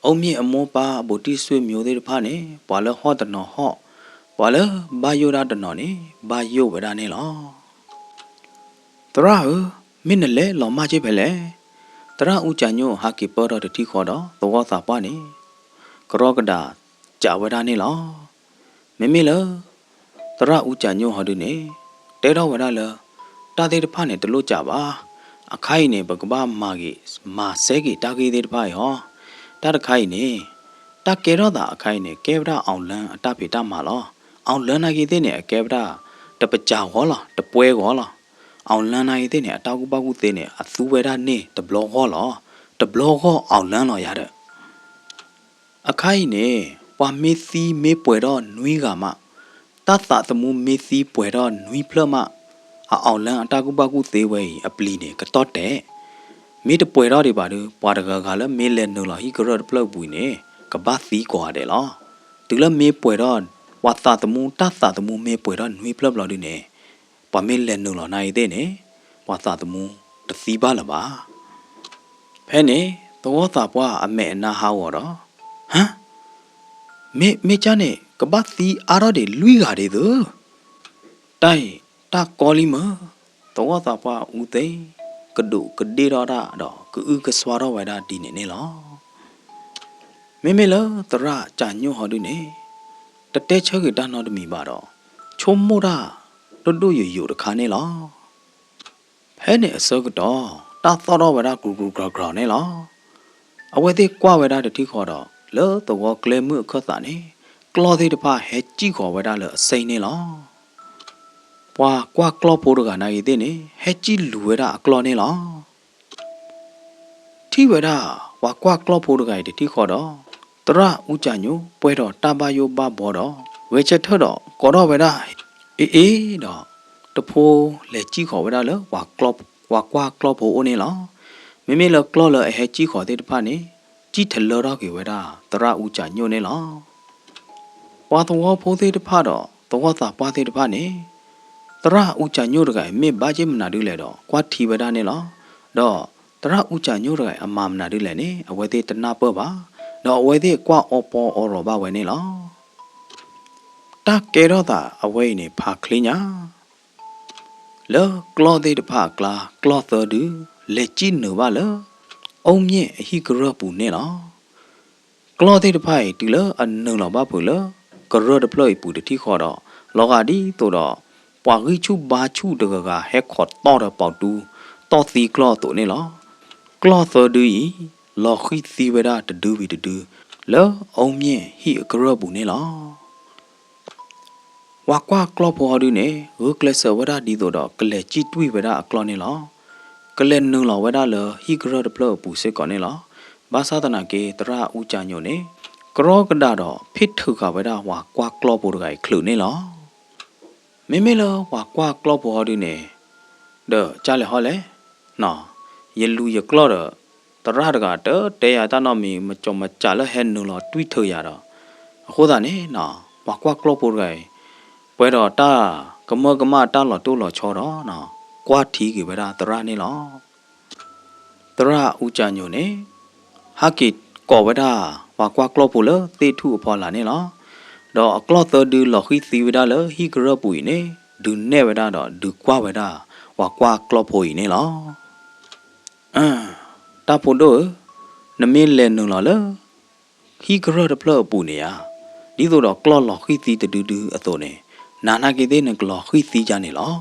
အူမျ့ၢ်အမိၢ်ပၢ်အဘူးတံၢ်ဆွေမျိုးသ့ၣ်တဖၣ်န့ၣ် ပှၤလၢဟီၣ်တနီၤဟီၣ်, ပှၤလၢဘၣ်ယိၣ်ဒၣ်တနီၤန့ၣ် ဘၣ်ယိၣ်ဝဲဒၣ်န့ၣ်လီၤ. သရၣ်ဧၢ, မ့ၢ်နလဲၤလီၤမၢ်က့ဖဲလဲၣ်. သရၣ်အူကၠၣ်ညိၣ်ဟးက့ၤပၢၢ်ထီၣ်တထံၣ်ဃီဒီး သဝီသးပှၢ်န့ၣ် ကရီကဒးစးဝဲဒၣ်န့ၣ်လီၤ. မ့မ့ၢ်လၢ သရၣ်အူကၠၣ်ညိၣ်ဟီဒုန့ၣ် တဲထီၣ်ဝဲဒၣ်လၢ တၢ်သ့ၣ်တဖၣ်န့ၣ် တလိၣ်စးဘၣ်. အခါအံၤန့ၣ် ပကဘၣ်မၤဂ့ၤ မၤစဲက့ၤတၢ်ဂ့ၢ်သ့ၣ်တဖၣ်အံၤဟီ. တၢ်တခါအံၤန့ၣ် တၢ်ကဲထီၣ်သးအခါအံၤန့ၣ် ကဲဝဲဒၣ်အောင်လံအတၢ်ဖံးတၢ်မၤလီၤ.အောင်လံနာ်က့သ့ၣ်န့ၣ် အကဲဝဲဒၣ် တပစၢၤဂီၢ်လီၤ, တပွဲဂီၢ်လီၤ.အောင်လံနာ်က့သ့ၣ်န့ၣ် အတၢ်ကူၣ်ဘၣ်ကူၣ်သ့န့ၣ် အသူဝဲဒၣ်န့ၢ်တဘျီဂီၢ်လီၤ. တဘျီဂီၢ် အောင်လံ လီၤယၤဒီး အခါအံၤန့ၣ် ပှၤမ့ၢ်သံမ့ၢ်ပှဲၤထီၣ်နွံဂၤမး, တၢ်သးသမူမ့ၢ်သံပှဲၤထီၣ်နွံဖျၢၣ်မး, အအောင်လံအတၢ်ကူၣ်ဘၣ်ကူၣ်သ့ဝဲအံၤအပျံၤန့ၣ် ကတီၢ်တဲာ်. မ့ၢ်တပှဲၤထီၣ်ဒံးဘၣ်ဒီး ပှၤတဂၤဂၤလၢမ့ၢ်လဲၤနုာ်လီၤဟံၣ်ကရၢၢ်တဖျၢၣ်အပူၤအံၤန့ၣ် ကဘၣ်သံကိးဂၤဒဲးလီၤ. တုၤလၢမ့ၢ်ပှဲၤထီၣ် ပှၤသးသမူ တၢ်သးသမူမ့ၢ်ပှဲၤထီၣ်နွံဖျၢၣ်ဘျီဒုန့ၣ် ပှၤမ့ၢ်လဲၤနုာ်လီၤနာ်က့သ့ၣ်န့ၣ် ပှၤသးသမူတသံဘၣ်လၢၤဘၣ်. ဖဲန့ၣ် သဝီသးပှၢ်အမဲာ်အနါဟးဂီၤဒီး ဟါ, မ့ၢ်, မ့ၢ်ကၢ်န့ၣ် ကဘၣ်သံအါထီၣ်ဒံးလွံၢ်ဂၤဒံးသု. တၢ်အံၤ တၢ်ကီလံမၢ်. သဝီသးပှၢ်အူသ့ၣ် ကဒူးကဒ့ၣ်ထီၣ်တၢ်ဒီး ကအုကစွါထီၣ်ဝဲဒၣ်ဒ်န့ၣ်န့ၣ်လီၤ. မ့မ့ၢ်လၢသရၣ်ကၠၣ်ညိၣ်ဟီဒုန့ၣ် တတဲဆၢက့ၤတၢ်နီတမံၤဘၣ်ဒီး ဆိကမိၣ်တၢ်ဒိၣ်ဒိၣ်ယိာ်ယိာ်တခါန့ၣ်လီၤ. ဖဲန့ၣ်အဆၢကတီၢ် တၢ်သီၣ်ထီၣ်ဝဲဒၣ်ကြူးကြူးကြူးကြူးန့ၣ်လီၤ. အဝဲသ့ၣ်ကွၢ်ဝဲဒၣ်တထံၣ်ဃီဒီး လၢသဝီကျဲမုၢ်အခၢၣ်သးန့ၣ် ကျီၢ်သ့ၣ်တဖၣ်ဟဲစံၣ်ဃီၤဝဲဒၣ်လၢအစ့ၣ်န့ၣ်လီၤ. ပှၤကွၢ်ကျီၢ်ဖိတဂၤနာ်က့သ့ၣ်န့ၣ် ဟဲစံၣ်လူၤဝဲဒၣ်အကျီၢ်န့ၣ်လီၤ. ထံၣ်ဝဲဒၣ် ပှၤကွၢ်ကျီၢ်ဖိတဂၤအံၤတထံၣ်ဃီဒီး သရၣ်အူကၠၣ်ညိၣ် ပှဲၤဒီးတၢ်ဘၣ်ယိၣ်ဘၣ်ဘှီဒီး ဂဲၤဆၢထၢၣ်ဒီးကိးထီၣ်ဝဲဒၣ် အ့ၣ်အ့ၣ်ဒီး တဖိလဲၤစံၣ်ဃီၤဝဲဒၣ်လၢ ပှၤကွၢ်ကျီၢ်ဖိအိၣ်န့ၣ်လီၤ. မ့မ့ၢ်လၢကျီၢ်လၢအဟဲစံၣ်ဃီၤသ့ၣ်တဖၣ်န့ၣ် စံၣ်ထလၢထီၣ်က့ၤဝဲဒၣ် သရၣ်အူကၠၣ်ညိၣ်န့ၣ်လီၤ. ပှၤသဝီဖိသ့ၣ်တဖၣ်ဒီး သဝီသးပှၢ်သ့ၣ်တဖၣ်န့ၣ် သရၣ်အူကၠၣ်ညိၣ်တဂၤအံၤ မ့ၢ်ဘၣ်က့ၢ်မနုၤဒ်လဲၣ်ဒီး ကွၢ်ထံဝဲဒၣ်န့ၣ်လီၤ. ဒီးသရၣ်အူကၠၣ်ညိၣ်တဂၤအံၤ အမၤမနုၤဒ်လဲၣ်န့ၣ် အဝဲသ့ၣ်တနၢ်ပၢၢ်ဘၣ်. ဒီးအဝဲသ့ၣ်ကွၢ်အီပီအီရီၤဘၣ်ဝဲန့ၣ်လီၤ. တၢ်ကဲထီၣ်သးအဝဲအံၤန့ၣ် ဖးချ့ညါ လၢကျီၢ်သ့ၣ်တဖၣ်အကျါ ကျီၢ်သၢဒု လဲၤစံၣ်နုာ်ဘၣ်လၢ အူမျ့ၢ်အဟံၣ်ကရၢၢ်ပူၤန့ၣ်လီၤ. ကျီၢ်သ့ၣ်တဖၣ်အံၤ တုၤလၢအနုာ်လီၤဘၣ်ဖုးလၢ ကရၢၢ်တဖျၢၣ်အံၤပူၤတထံၣ်ဃီဒီး လီၤဂာ်ဒ်သိးဒီး ပှၤဂံၢ်ဆူၣ်ဘါဆူၣ်တဂၤဂၤ ဟဲခိးတီၢ်ဒီးပီးတူ တီၢ်သံကျီၢ်အသိးန့ၣ်လီၤ. ကျီၢ်သၢဒုအံၤ လီၤဃံၢ်သံဝဲဒၣ်တဒုဝံၤတဒု လၢအူမျ့ၢ်ဟံၣ်အကရၢၢ်ပူၤန့ၣ်လီၤ. ပှၤကွၢ်ကျီၢ်ဖိဟီဒုန့ၣ် ဂုာ်ကျဲးစၢးဝဲဒၣ်ဒ်သိးဒီး ကလဲၤစံၣ်တွံၢ်ဝဲဒၣ်အကျီၢ်န့ၣ်လီၤ. ကလဲၤနုာ်လီၤဝဲဒၣ်လၢဟံၣ်ကရၢၢ်တဖျၢၣ်အပူၤစ့ၢ်ကီးန့ၣ်လီၤ. ဘၣ်ဆၣ်သနာ်က့ သရၣ်အူကၠၣ်ညိၣ်န့ၣ် ကရီကဒးဒီး ဖ့ၣ်ထုးဃာ်ဝဲဒၣ်ပှၤကွၢ်ကျီၢ်ဖိတဂၤအံၤချုးန့ၣ်လီၤ. မ့မ့ၢ်လၢပှၤကွၢ်ကျီၢ်ဖိဟီဒုန့ၣ် ဒီးကၢ်လဲၣ်ဟီလဲၣ် ယလူၤယကျီၢ်ဒီး သရၣ်တဂၤတတဲယၤတၢ်နီတမံၤ မကၠီမကၠးလၢဟဲနုာ်လီၤတွံၢ်ထုးယၤဒီး အဃိသတးန့ၣ် ပှၤကွၢ်ကျီၢ်ဖိတဂၤအံၤ ပှဲၤဒီးတၢ်ကမၢကမၣ်တၢ်လီၤတိၢ်လီၤဆီဒီး ကွၢ်ထံက့ၤဝဲဒၣ်သရၣ်န့ၣ်လီၤ. သရၣ်အူကၠၣ်ညိၣ်န့ၣ် ဟးက့ၤကိးဝဲဒၣ် ပှၤကွၢ်ကျီၢ်ဖိလၢသ့ၣ်ထူၣ်အဖီလာ်န့ၣ်လီၤ. ဒီးအကျီၢ်သၢဒုလီၤဃံၢ်သံဝဲဒၣ်လၢဟံၣ်ကရၢၢ်ပူၤအံၤန့ၣ် ဒုးနဲၣ်ဝဲဒၣ်ဒီးဒုးကွၢ်ဝဲဒၣ် ပှၤကွၢ်ကျီၢ်ဖိအံၤန့ၣ်လီၤ. တၢ်ဖိဒိၣ်ဧၢ, နမ့ၢ်လဲၤနုာ်လီၤလၢ ဟံၣ်ကရၢၢ်တဖျၢၣ်အပူၤန့ၣ်ဧါ, ဒ်သိးဒီးကျီၢ်လီၤဃံၢ်သံတဒုဒုအသိးန့ၣ်, နၤနာ်က့သ့ၣ်နကလီၤဃံၢ်သံယါန့ၣ်လီၤ.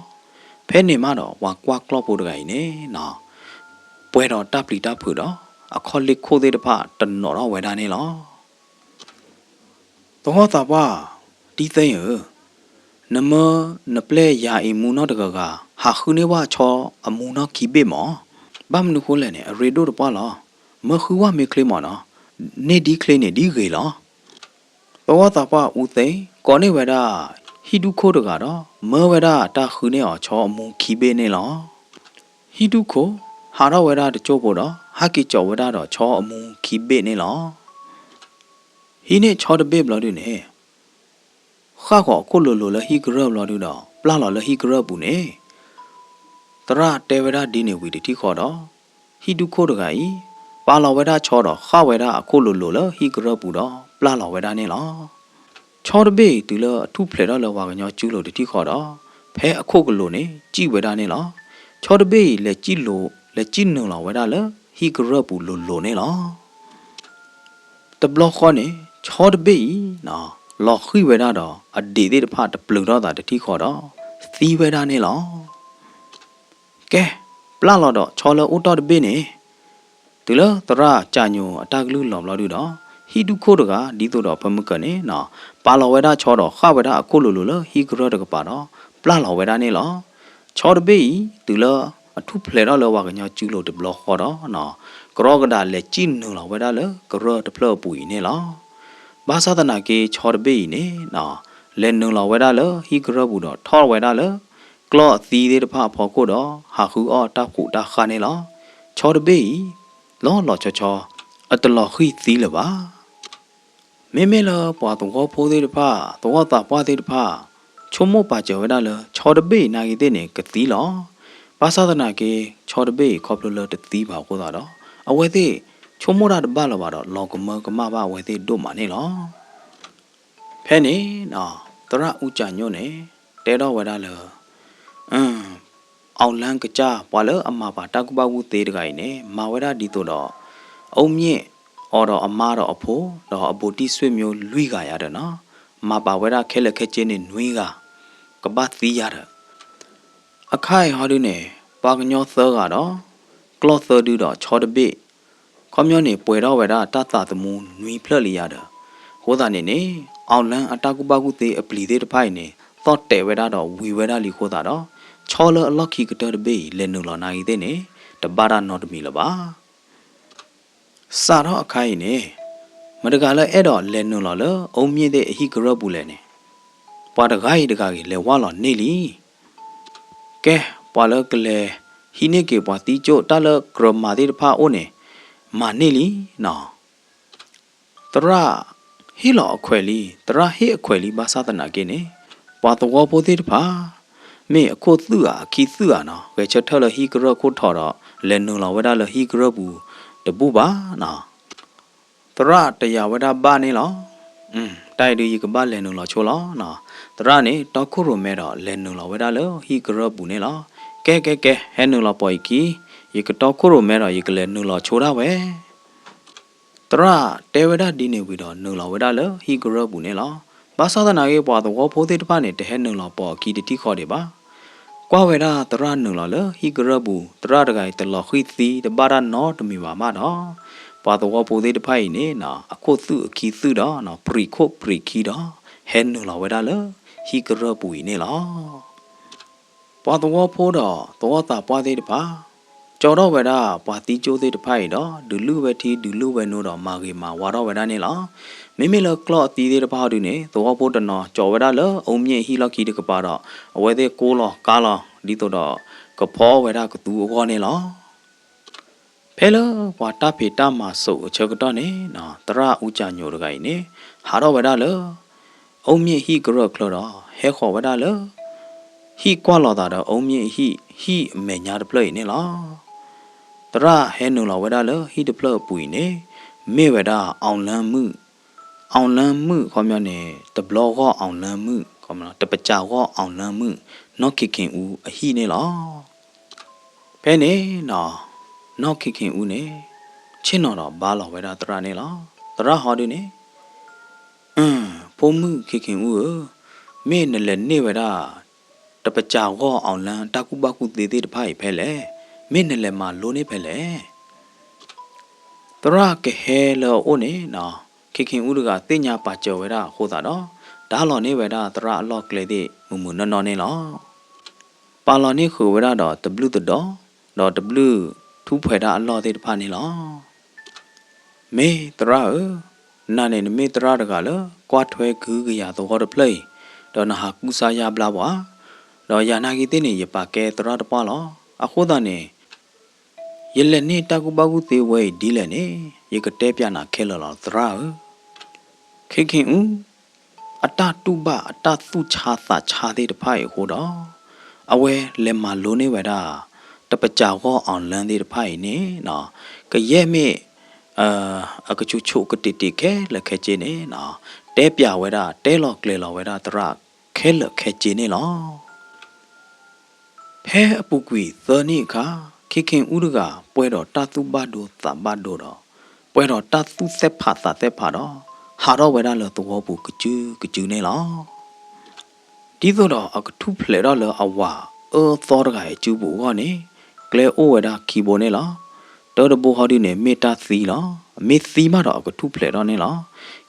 ဖဲန့ၣ်မးဒီး ပှၤကွၢ်ကျီၢ်ဖိတဂၤအံၤန့ၣ် ပှဲၤဒီးတၢ်ပျံၤတၢ်ဖုးဒီး အခီၣ်လ့ၢ်ခိၣ်သ့ၣ်တဖၣ်တနီၤထီၣ်ဝဲဒၣ်န့ၣ်လီၤ. သဝီသးပှၢ် တံသ့ဧၢ, နမၢနပျဲၢ်ယၤအံၤမူနီၢ်တဂၤဂၤ အဃုန့ၢ်ဝဲဆီအမူနီၢ်ခံဘ့ၣ်မး. ဘၣ်မနုၤဃိလဲၣ်န့ၣ် အရ့ဒိၣ်တပှၢ်လီၤ. မၢဃုဝဲမ့ၢ်ချ့မးနီၤ, န့ၢ်ဒ်ချ့န့ၣ်ဒ်ဂ့ၤလီၤ. သဝီသးပှၢ်အူသ့ ကိးန့ၢ်ဝဲဒၣ် ဟံၣ်ဒူၣ်ခိၣ်တဂၤဒီး မၢဝဲဒၣ်တၢ်ဃုန့ၢ်အီၤဆီအမူခံဘ့ၣ်န့ၣ်လီၤ. ဟံၣ်ဒူၣ်ခိၣ် ဟးထီၣ်ဝဲဒၣ်တစိၢ်ဖိဒီး ဟဲက့ၤစိာ်ဝဲဒၣ်ဒီးဆီအမူခံဘ့ၣ်န့ၣ်လီၤ. ဟံးန့ၢ်ဆီတဘ့ၣ်ဘျီဒုန့ၣ် ဃၣ်ဃီၤအခိၣ်လိၤလိၤလၢဟံၣ်ကရၢၢ်ဘျီဒုဒီး ပျၢ်လီၤလၢဟံၣ်ကရၢၢ်ပူၤန့ၣ် သရၣ်တဲဝဲဒၣ်ဒ်န့ၣ်ဝံၤတထံၣ်ဃီဒီး ဟံၣ်ဒူၣ်ခိၣ်တဂၤအံၤ ပာ်လီၤဝဲဒၣ်ဆီဒီး ဃၣ်ဝဲဒၣ်အခိၣ်လိၤလိၤလၢဟံၣ်ကရၢၢ်ပူၤဒီး ပျၢ်လီၤဝဲဒၣ်န့ၣ်လီၤ. ဆီတဘ့ၣ်အံၤ တုၤလၢအထူၣ်ဖျဲးထီၣ်လၢပှၤကညီစုလိၤတထံၣ်ဃီဒီး ဖဲအခိၣ်ကလိၤန့ၣ် စံၣ်ဝဲဒၣ်န့ၣ်လီၤ. ဆီတဘ့ၣ်အံၤ လဲၤစံၣ်လိၤ လဲၤစံၣ်နုာ်လီၤဝဲဒၣ်လၢဟံၣ်ကရၢၢ်ပူၤလိၤလိၤန့ၣ်လီၤ. တဘျီဃီန့ၣ် ဆီတဘ့ၣ်အံၤ လီၤဃံၣ်ဝဲဒၣ်ဒီး အဒံးသ့ၣ်တဖၣ်တပျုာ်ထီၣ်သးတထံၣ်ဃီဒီး သံဝဲဒၣ်န့ၣ်လီၤ. ကဲ, ပျၢ်လီၤဒီးဆီလၢအိၣ်တီၢ်တဘ့ၣ်န့ၣ်, တုၤလၢသရၣ်ကၠၣ်ညိအတၢ်ကလုၢ်လီၤဘျီဒုဒီး, ဟံၣ်ဒူၣ်ခိၣ်တဂၤ ဒ်သိးဒီးဖၢမုၢ်ကၢန့ၣ်, ပာ်လီၤဝဲဒၣ်ဆီဒီးဃၣ်ဝဲဒၣ်အခိၣ်လိၤလိၤလၢဟံၣ်ကရၢၢ်တကပၤဒီး ပျၢ်လီၤဝဲဒၣ်န့ၣ်လီၤ. ဆီတဘ့ၣ်အံၤ တုၤလၢအထူၣ်ဖျဲးထီၣ်လၢပှၤကညီစုလိၤတဘျီဃီဒီး, ကရီကဒးလဲၤစံၣ်နုာ်လီၤဝဲဒၣ်လၢကရၢၢ်တဖျၢၣ်အပူၤအံၤန့ၣ်လီၤ. ဘၣ်ဆၣ်သနာ်က့ဆီတဘ့ၣ်အံၤန့ၣ်, လဲၤနုာ်လီၤဝဲဒၣ်လၢဟံၣ်ကရၢၢ်ပူၤဒီးထီၣ်ဝဲဒၣ်လၢ ကျီၢ်အသံသ့ၣ်တဖၣ်အဖီခိၣ်ဒီး ဟးဃုအီၣ်တၢ်ဃူးတၢ်ဃၢ်န့ၣ်လီၤ. ဆီတဘ့ၣ်အံၤ လီၤလီၤဆီဆီ အတလီၤဃံၢ်သံလၢၤဘၣ်. မ့မ့ၢ်လၢပှၤသဝီဖိသ့ၣ်တဖၣ်, သဝီသးပှၢ်သ့ၣ်တဖၣ် ဆိကမိၣ်ပာ်စၢၤဝဲဒၣ်လၢ ဆီတဘ့ၣ်အံၤနာ်က့သ့ၣ်န့ၣ် ကသံလီၤ. ဘၣ်ဆၣ်သနာ်က့ ဆီတဘ့ၣ်အံၤခီဖျိလၢတသံဘၣ်အဃိသတးဒီး အဝဲသ့ၣ်ဆိကမိၣ်တၢ်တဘၣ်လၢၤဘၣ်ဒီး လီၤကမၢကမၣ်ဘၣ်အဝဲသ့ၣ်ဒိၣ်မးန့ၣ်လီၤ. ဖဲန့ၣ် သရၣ်အူကၠၣ်ညိန့ၣ် တဲထီၣ်ဝဲဒၣ်လၢ အောင်လင်းကစၢ် ပှၤလၢအမၤပာ်တၢ်ကူၣ်ဘၣ်ကူၣ်သ့တဂၤအံၤန့ၣ် မၤဝဲဒၣ်ဒ်သိးဒီး အအုၣ်မြင့် အိၣ်ဒီးအမါဒီးအဖိ ဒီးအဘိးတံၢ်ဆွေမျိုးလွံၢ်ဂၤယၤဒီးနီၤ, မၤပာ်ဝဲဒၣ်ခဲလၢာ်ခဲဆ့န့ၣ်နွံဂၤ ကဘၣ်သံယၤဒီး အခါအံၤဟီဒုန့ၣ် ပှၤကညီသၢဂၤဒီး ကျီၢ်သၢဒုဒီးဆီတဘ့ၣ် ခီပညီန့ၣ် ပှဲၤထီၣ်ဝဲဒၣ်တၢ်သးသမူနွံဖျၢၣ်လံယၤဒီး အဃိသတးန့ၣ်န့ၣ် အောင်လင်းအတၢ်ကူၣ်ဘၣ်ကူၣ်သ့အပျံၤသ့ၣ်တဖၣ်အံၤန့ၣ် သီၣ်တဲာ်ဝဲဒၣ်ဒီးဝံၤဝဲဒၣ်လံအဃိသတးဒီး ဆီလၢအလီၢ်ခံကတၢၢ်တဘ့ၣ်အံၤ လဲၤနုာ်လီၤနာ်ဂ့ၤသ့ၣ်န့ၣ် တဘၣ်တၢ်နီတမံၤလၢၤဘၣ်. စးထီၣ်အခါအံၤန့ၣ် မတဂၤလၢအဲၣ်ဒိးလဲၤနုာ်လီၤလၢအအုၣ်မြင့်သ့ၣ်အဟံၣ်ကရၢၢ်ပူၤလဲၣ်န့ၣ် ပှၤတဂၤအံၤတဂၤဂ့ၤ လဲၤဝါလီၤန့ၢ်လံ. ကဲ, ပှၤလၢကလဲၤဟံးန့ၢ်က့ၤပှၤသံကၠိၣ်တၢ်လၢကြၢးမၤသ့ၣ်တဖၣ်အအိၣ်န့ၣ် မၤန့ၢ်လံနီၤ. သရၣ်ဟ့ၣ်လီၤအခွဲးလံ, သရၣ်ဟ့ၣ်အခွဲးလံ ဘၣ်ဆၣ်သနာ်က့န့ၣ် ပှၤသဝီဖိသ့ၣ်တဖၣ် မ့ၢ်အခိၣ်သူၣ်ဧါအခံသူၣ်ဧါနီၤ ဂဲၤဆၢထၢၣ်လၢဟံၣ်ကရၢၢ်ခိၣ်ထီးဒီး လဲၤနုာ်လီၤဝဲဒၣ်လၢဟံၣ်ကရၢၢ်ပူၤတဘူၣ်ဘၣ်နီၤ. သရၣ်တယာ်ဝဲဒၣ်ဘၣ်န့ၣ်လီၤ. တၢ်အံၤဒုးယကဘၣ်လဲၤနုာ်လီၤဆိလီၤ. သရၣ်န့ၣ် တီခိၣ်ရိၣ်မဲဒီးလဲၤနုာ်လီၤဝဲဒၣ်လၢဟံၣ်ကရၢၢ်ပူၤန့ၣ်လီၤ. ကဲ ကဲ ကဲ ဟဲနုာ်လီၤပိာ်ယခံ, ယကတီခိၣ်ရိၣ်မဲဒီးယကလဲၤနုာ်လီၤဆိဒၣ်ဝဲ. သရၣ်တဲဝဲဒၣ်ဒ်န့ၣ်ဝံၤဒီးနုာ်လီၤဝဲဒၣ်လၢဟံၣ်ကရၢၢ်ပူၤန့ၣ်လီၤ. ဘၣ်ဆၣ်သနာ်က့ ပှၤသဝီဖိသ့ၣ်တဖၣ်န့ၣ် တဟဲနုာ်လီၤပိာ်အခံတထံၣ်ဃီဒံးဘၣ်. ကွၢ်ဝဲဒၣ်သရၣ်နုာ်လီၤလၢဟံၣ်ကရၢၢ်ပူၤ, သရၣ်တဂၤအံၤတလီၤဃံၢ်သံတဘၣ်တၢ်နီတမံၤဘၣ်မးဒီး ပှၤသဝီဖိသ့ၣ်တဖၣ်အံၤန့ၣ် အခိၣ်သူၣ်အခံသူၣ်ဒီး ပရံးခိၣ်ပရံးခံဒီး ဟဲနုာ်လီၤဝဲဒၣ်လၢဟံၣ်ကရၢၢ်ပူၤအံၤန့ၣ်လီၤ. ပှၤသဝီဖိဒီးသဝီသးပှၢ်သ့ၣ်တဖၣ် ကၠီထီၣ်ဝဲဒၣ်ပှၤသံကၠိၣ်သ့ၣ်တဖၣ်အံၤဒီး ဒုးလုၢ်ဝဲထံဒုးလုၢ်ဝဲနိဒီးမၤဂ့ၤမၤဝါထီၣ်ဝဲဒၣ်န့ၣ်လီၤ. မ့မ့ၢ်လၢကျီၢ်အသံသ့ၣ်တဖၣ်ဟီဒုန့ၣ် သဝီဖိတနီၤကၠီဝဲဒၣ်လၢအအုၣ်မြင့်အဟံၣ်လီၢ်ခံတကပၤဒီး အဝဲသ့ၣ်ကိးလီၤကါလီၤ ဒ်သိးဒီး ကဖီဝဲဒၣ်ကသူအဂီၢ်န့ၣ်လီၤ. ဖဲလၢပှၤတၢ်ဖံးတၢ်မၤစိးအဆၢကတီၢ်န့ၣ် သရၣ်အူကၠၣ်ညိတဂၤအံၤန့ၣ် ဟးထီၣ်ဝဲဒၣ်လၢ အအုၣ်မြင့်ဟံၣ်ကရၢၢ်ချၢဒီး ဟဲဃီၤဝဲဒၣ်လၢ ဟံၣ်ကွၢ်လီၤသးဒီးအအုၣ်မြင့်ဟံၣ် ဟံၣ်အမဲာ်ညါတဖျၢၣ်အံၤန့ၣ်လီၤ. သရၣ်ဟဲနုာ်လီၤဝဲဒၣ်လၢဟံၣ်တဖျၢၣ်အပူၤအံၤန့ၣ် မ့ၢ်ဝဲဒၣ် အောင်လင်းမုၣ်, အောင်လင်းမုၣ် ခီပညီန့ၣ် တဘျီဂီၢ် အောင်လင်းမုၣ် တပစၢ်ဂီၢ် အောင်လင်းမုၣ် နီၢ်ခ့ခ့အူအဟံၣ်န့ၣ်လီၤ. ဖဲန့ၣ် နီၢ်ခ့ခ့အူန့ၣ် ဆ့ၣ်နီၤဒီးဘါလီၤဝဲဒၣ်သရၣ်န့ၣ်လီၤ. သရၣ်ဟီဒုန့ၣ် ဖိမုၣ်ခ့ခ့အူဧၢ, မ့ၢ်နလဲၤန့ၢ်ဝဲဒၣ် တပစၢ်ဂီၢ် အောင်လင်း တၢ်ကူၣ်ဘၣ်ကူၣ်သ့သ့ၣ်တဖၣ်အံၤဖဲလဲၣ်, မ့ၢ်နလဲၤမၤလိန့ၢ်ဖဲလဲၣ်. သရၣ်ကဟဲလၢအအိၣ်န့ၣ် ခ့ခ့အူတဂၤသ့ၣ်ညါပာ်စၢၤဝဲဒၣ်အဃိသတးဒီး ဒါလီၤန့ၢ်ဝဲဒၣ်သရၣ်အလီၢ်ကျဲသ့ၣ်မုၢ်မုၢ်နီၢ်နီၢ်န့ၣ်လီၤ. ပာ်လီၤန့ၢ်ဃုာ်ဝဲဒၣ်ဒီးတဘျုးသဒီၣ်, ဒီးတဘျုးထူၣ်ဖှဲးတၢ်အလီၢ်သ့ၣ်တဖၣ်န့ၣ်လီၤ. မ့ၢ်သရၣ်ဧၢ, နၤန့ၣ်နမ့ၢ်သရၣ်တဂၤလၢ ကွၢ်ထွဲကဟုကယာ်သဝီတဖျၢၣ်အံၤ, ဒီးနဟးကူစါယါဘျါပှၤ, ဒီးယၤနာ်က့သ့ၣ်န့ၣ် ယပာ်ကဲသရၣ်တပှၢ်လီၤ. အဃိသတးန့ၣ် ယလဲၤန့ၢ်တၢ်ကူၣ်ဘၣ်ကူၣ်သ့ဝဲအံၤဒ်လဲၣ်န့ၣ် ယကတဲပၠးနၤခဲလၢာ်လီၤသရၣ်ဧၢ. ခဲက့ၤအူ အတၢ်တူၢ်ဘၣ်အတၢ်သူၣ်ဆါသးဆါသ့ၣ်တဖၣ်အံၤအဃိဒီး အဝဲလဲၤမၤလိန့ၢ်ဝဲဒၣ် တပစၢ်ဂီၢ် online သ့ၣ်တဖၣ်အံၤန့ၣ် ကယဲၢ်မ့ၢ် အကဆိးဆိးကတ့ာ်တ့ာ်ခဲလၢာ်ခဲဆ့န့ၣ် တဲပၠးဝဲဒၣ် တဲလီၤကျဲၤလီၤဝဲဒၣ်သရၣ်ခဲလၢာ်ခဲဆ့န့ၣ်လီၤ. ဖဲအပူၤကွံာ်သၢနံၣ်အခါ ခဲက့ၤအူတဂၤ ပှဲၤဒီးတၢ်သူၣ်ဘၣ်ဒိသးဘၣ်ဒိဒီး ပှဲၤဒီးတၢ်သူၣ်သဲဖးသးသဲဖးဒီး ဟးထီၣ်ဝဲဒၣ်လၢသဝီပူၤကစုကစုန့ၣ်လီၤ. ဒ်သိးဒီးအကထူၣ်ဖျဲးထီၣ်လၢအဝၤအၢသီတဂၤအံၤစုပူၤအဂီၢ်န့ၣ် ကျဲအိၣ်ဝဲဒၣ်ခံဘိန့ၣ်လီၤ. တၢတဘိဟီဒုန့ၣ် မ့ၢ်တၢ်သံလီၤ. မ့ၢ်သံမးဒီးအကထူၣ်ဖျဲးထီၣ်န့ၣ်လီၤ.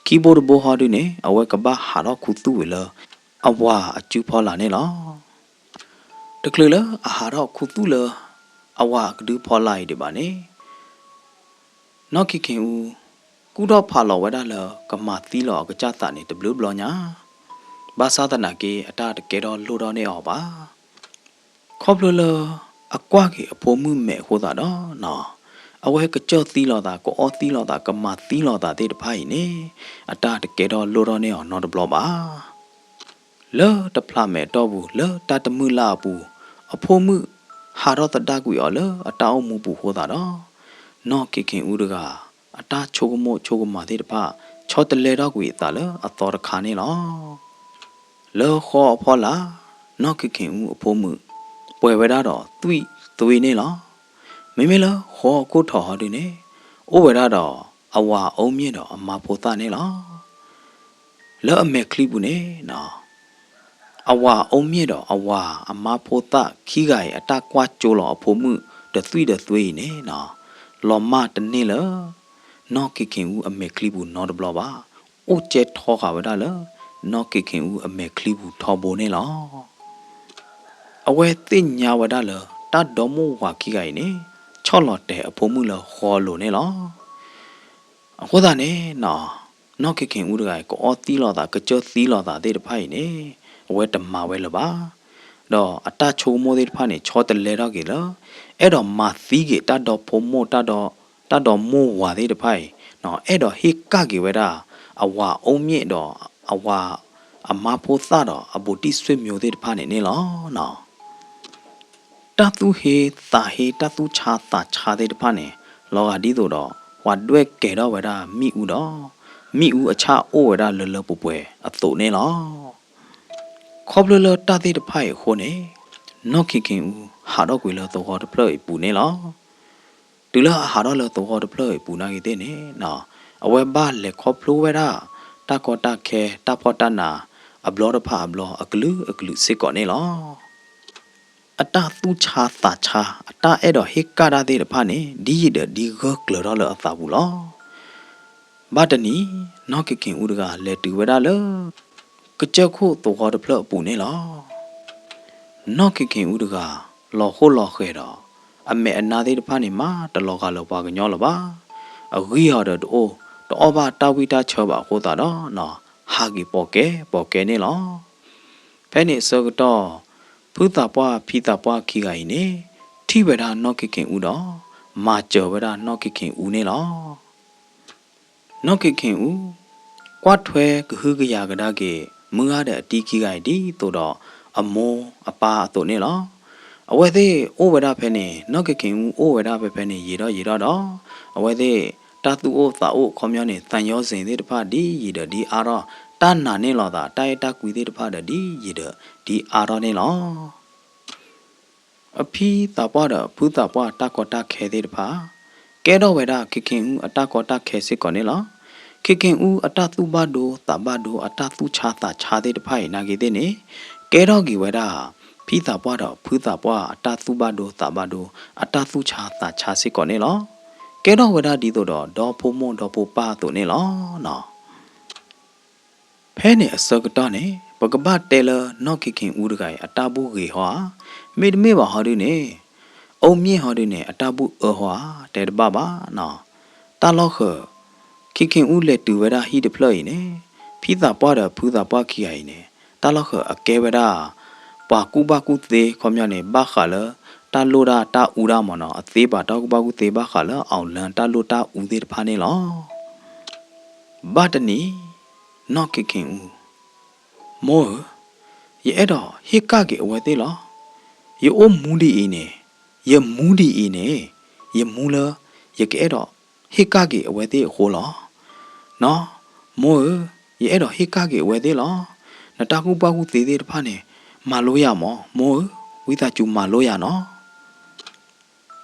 ခံဘိတဘိဟီဒုန့ၣ် အဝဲကဘၣ်ဟးထီၣ်ခူသူၣ်ဝံၤလၢ အဝၤအစုဖီလာ်န့ၣ်လီၤ. တချုးလၢအဟးထီၣ်ခူသူၣ်လၢ အဝၤအကဒုဖီလာ်အံၤဒံးဘၣ်န့ၣ် နီၢ်ခံခ့အူ ကူၣ်ထီၣ်ဖးလီၤဝဲဒၣ်လၢ ကမၤသံလီၤအကစၢ်သးန့ၣ်တဘျုးဘျီညါ, ဘၣ်ဆၣ်သနာ်က့ အတၢ်တကဲထီၣ်လိၣ်ထီၣ်န့ၢ်အီၤဘၣ်. ခီဖျိလၢ အကွၢ်က့ၤအဖိမုၣ်မဲာ်အဃိသတးဒီး အဝဲကစၢၢ်သံလိာ်သး ကအီသံလိာ်သး ကမၤသံလိာ်သးသ့ၣ်တဖၣ်အံၤန့ၣ် အတၢ်တကဲထီၣ်လိၣ်ထီၣ်န့ၢ်အီၤနီတဘျီဘၣ်. လၢတဖျးမဲာ်တီၢ်ပူၤ လၢတၢ်တမုာ်လၢ်အပူၤ အဖိမုၣ်ဟးထီၣ်သဒၣ်ကွံာ်အီၤလၢအတၢ်အိၣ်မူပူၤအဃိသတးဒီး နီၢ်ခံခ့အူတဂၤ အတၢ်ဆိကမိၣ်ဆိကမးသ့ၣ်တဖၣ် ဆီတလဲထီၣ်ကွံာ်အသးလၢအသီတခါန့ၣ်လီၤ. လၢဃီအဖီလာ် နီၢ်ခံခ့အူအဖိမုၣ် ပှဲၤဝဲဒၣ်ဒီးသွံၣ်သွ့န့ၣ်လီၤ. မ့မ့ၢ်လၢဃီအခိၣ်ထီၣ်ဟီဒုန့ၣ် အိၣ်ဝဲဒၣ်ဒီးအဝၤအအုၣ်မ့ၣ်ဒီးအမါဖိသၣ်န့ၣ်လီၤ. လၢအမဲာ်ချံပူၤန့ၣ် အဝၤအအုၣ်မ့ၣ်ဒီးအဝၤအမါဖိသၣ်ခံဂၤအံၤ အတၢ်ကွၢ်ကၠိလီၤအဖိမုၣ်တသွံၣ်တသွ့အံၤန့ၣ် လီၤမၢ်တန့ၢ်လၢ နီၢ်ခံခ့အူအမဲာ်ချံပူၤနီတဘျီဘၣ်. အိၣ်ကၠဲထီဃာ်ဝဲဒၣ်လၢ နီၢ်ခံခ့အူအမဲာ်ချံပူၤထီဘိန့ၣ်လီၤ. အဝဲသ့ၣ်ညါဝဲဒၣ်လၢ တၢ်ဒီမိၢ်ဝၤခံဂၤအံၤန့ၣ် ဆီၣ်လီၤတဲာ်အဖိမုၣ်လၢဃီအလိၤန့ၣ်လီၤ. အဃိသတးန့ၣ် နီၢ်ခံခ့အူတဂၤအံၤ ကအီသံလိာ်သး ကစၢၢ်သံလိာ်သးသ့ၣ်တဖၣ်အံၤန့ၣ် အဝဲတမၤဝဲလၢၤဘၣ်. ဒီးအတၢ်ဆိကမိၣ်သ့ၣ်တဖၣ်န့ၣ် ဆီတလဲထီၣ်က့ၤလၢ အဲၣ်ဒိးမၤသံက့ၤတၢ်ဒီဖိမိၢ် တၢ်ဒီမိၢ်ဝၤသ့ၣ်တဖၣ်အံၤ အဲၣ်ဒိးဟ့ၣ်ကၣ်က့ၤဝဲဒၣ် အဝၤအအုၣ်မ့ၣ်ဒီး အဝၤအမါဖိသၣ်ဒီးအဘူးတံၢ်ဆွေမျိုးသ့ၣ်တဖၣ်န့ၣ်န့ၣ်လီၤ. တၢ်သူၣ်ဟ့သးဟ့ တၢ်သူၣ်ဆါသးဆါသ့ၣ်တဖၣ်န့ၣ် လီၤဂာ်ဒ်သိးဒီး ပှၤဒွဲၣ်ကဲၤထီၣ်ဝဲဒၣ်မ့ၣ်အူဒီး မ့ၣ်အူအဆၣ်အိၣ်ဝဲဒၣ်လၢလၢပှဲၤပှဲၤအသိးန့ၣ်လီၤ. ခီဖျိလၢတၢ်သ့ၣ်တဖၣ်အံၤအဃိန့ၣ် နီၢ်ခံခ့အူ ဟးထီၣ်ကွံာ်လၢသဝီတဖျၢၣ်အံၤပူၤန့ၣ်လီၤ. တုၤလၢအဟးထီၣ်လၢသဝီတဖျၢၣ်အံၤပူၤနာ်က့သ့ၣ်န့ၣ် အဝဲဘၣ်လဲၤခီဖျိဝဲဒၣ် တၢ်ကီတၢ်ခဲ တၢ်ဖှီၣ်တၢ်နး အဘျီတဖၣ်အဘျီ အကလုာ်ကလုာ်စ့ၢ်ကီးန့ၣ်လီၤ. အတၢ်သူၣ်ဆါသးဆါ အတၢ်အဲၣ်ဒိးဟ့ၣ်ကၣ်တၢ်သ့ၣ်တဖၣ်န့ၣ် ဒ်ယံာ်ဒီးဒ်ဂၢၢ်ကျၢၤထီၣ်လၢအသးပူၤလီၤ. ဘၣ်တနံၤ နီၢ်ခံခ့အူတဂၤလဲၤတုၤဝဲဒၣ်လၢ ကစၢၢ်ခိၣ်သဝီတဖျၢၣ်အပူၤန့ၣ်လီၤ. နီၢ်ခံခ့အူတဂၤ လီၤဃိၣ်လီၤဃဲၤဒီး အမဲာ်အနါသ့ၣ်တဖၣ်န့ၣ် မးတလီၤဂာ်လၢပှၤကညီလၢၤဘၣ်. အဂံၢ်အီၤဒီးတအိၣ် တအီၣ်ဘၣ်တၢ်ဝံၣ်တၢ်ဆၢဘၣ်အဃိသတးဒီး ဟးက့ၤပိာ်ကဲပိာ်ကဲန့ၣ်လီၤ. ဖဲန့ၣ်အဆၢကတီၢ် ဖုသးပှၢ်ဖံသးပှၢ်ခံဂၤအံၤန့ၣ် ထံၣ်ဝဲဒၣ်နီၢ်ခံခ့အူဒီး မၤစၢၤဝဲဒၣ်နီၢ်ခံခ့အူန့ၣ်လီၤ. နီၢ်ခံခ့အူ ကွၢ်ထွဲကဟုကယာ်ကဒါက့ၤ မုၢ်ဂၤဒီးအတံၤခံဂၤအံၤဒ်သိးဒီး အမိၢ်အပၢ်အသိးန့ၣ်လီၤ. အဝဲသ့ၣ်အိၣ်ဝဲဒၣ်ဖဲန့ၣ် နီၢ်ခံခ့အူအိၣ်ဝဲဒၣ်ဖဲဖဲန့ၣ် ယံာ်ဒီးယံာ်ဒီးဒီး အဝဲသ့ၣ် တၢ်သူၣ်အိၣ်သးအိၣ်အခီပညီန့ၣ် သံယောဇဉ်သ့ၣ်တဖၣ်ဒ်ယံာ်ဒီးဒ်အါထီၣ် တၢ်နာ်န့ၢ်လိာ်သး တၢ်အဲၣ်တၢ်ကွံသ့ၣ်တဖၣ်ဒီးဒ်ယံာ်ဒီးဒ်အါထီၣ်န့ၣ်လီၤ. အဖံသးပှၢ်ဒီးဖုသးပှၢ်တၢ်ကီတၢ်ခဲသ့ၣ်တဖၣ် ကဲထီၣ်ဝဲဒၣ် ခံခ့အူအတၢ်ကီတၢ်ခဲစ့ၢ်ကီးန့ၣ်လီၤ. ခံခ့အူအတၢ်သူၣ်ဘၣ်ဒိသးဘၣ်ဒိ အတၢ်သူၣ်ဆါသးဆါသ့ၣ်တဖၣ်အံၤနာ်က့သ့ၣ်န့ၣ် ကဲထီၣ်က့ၤဝဲဒၣ် ဖံသးပှၢ်ဒီးဖုသးပှၢ်အတၢ်သူၣ်ဘၣ်ဒိသးဘၣ်ဒိ အတၢ်သူၣ်ဆါသးဆါစ့ၢ်ကီးန့ၣ်လီၤ. ကဲထီၣ်ဝဲဒၣ်ဒ်သိးဒီး ဒီဖိမိၢ်ဒီဖိပၢ်အသိးန့ၣ်လီၤ. ဖဲန့ၣ်အဆၢကတီၢ်န့ၣ် ပကဘၣ်တဲလၢနီၢ်ခံခ့အူတဂၤအံၤ အတၢ်ဘူၣ်ဂ့ၤဟီဧါ, မ့တမ့ၢ်ဘၣ်ဟီဒုန့ၣ်, အူမ့ၢ်ဟီဒုန့ၣ် အတၢ်ဘူၣ်အၢဟီဧါ တဲတဘၣ်ဘၣ်နီၤ. တၢ်လီၢ်ဃၢၤ ခ့ခ့အူလဲၤတုၤဝဲဒၣ်ဟံၣ်တဖျၢၣ်အံၤန့ၣ်, ဖံသးပှၢ်ဒီးဖုသးပှၢ်ခံဂၤအံၤန့ၣ် တၢ်လီၢ်ဃၢၤအကဲဝဲဒၣ် ပှၤကူၣ်ဘၣ်ကူၣ်သ့ ခီပညီန့ၣ် ဘၣ်ဃးလၢ တၢ်လိၣ်တၢ်တၢ်အူတၢ်မ့ၢ်နီၤ, အသ့ပှၤတၢ်ကူၣ်ဘၣ်ကူၣ်သ့ ဘၣ်ဃးလၢအီၣ်လၢတၢ်လိၣ်တၢ်အူသ့ၣ်တဖၣ်န့ၣ်လီၤ. ဘၣ်တနံၤ နီၢ်ခ့ခ့အူ, မိၢ်ဧၢ, ယအဲၣ်ဒိးဟ့ၣ်ကၣ်က့ၤအဝဲသ့ၣ်လီၤ. ယအိၣ်မူဒ်အံၤန့ၣ်, ယမူဒ်အံၤန့ၣ်, ယမူလၢ ယကအဲၣ်ဒိးဟ့ၣ်ကၣ်က့ၤအဝဲသ့ၣ်အဃိလီၤ. နီၢ်, မိၢ်ဧၢ, ယအဲၣ်ဒိးဟ့ၣ်ကၣ်က့ၤအဝဲသ့ၣ်လီၤ. နတၢ်ကူၣ်ဘၣ်ကူၣ်သ့သ့ၣ်တဖၣ်န့ၣ် မၤလိယၤမး, မိၢ်ဧၢ, ဝံသးစူၤမၤလိယၤနီၤ.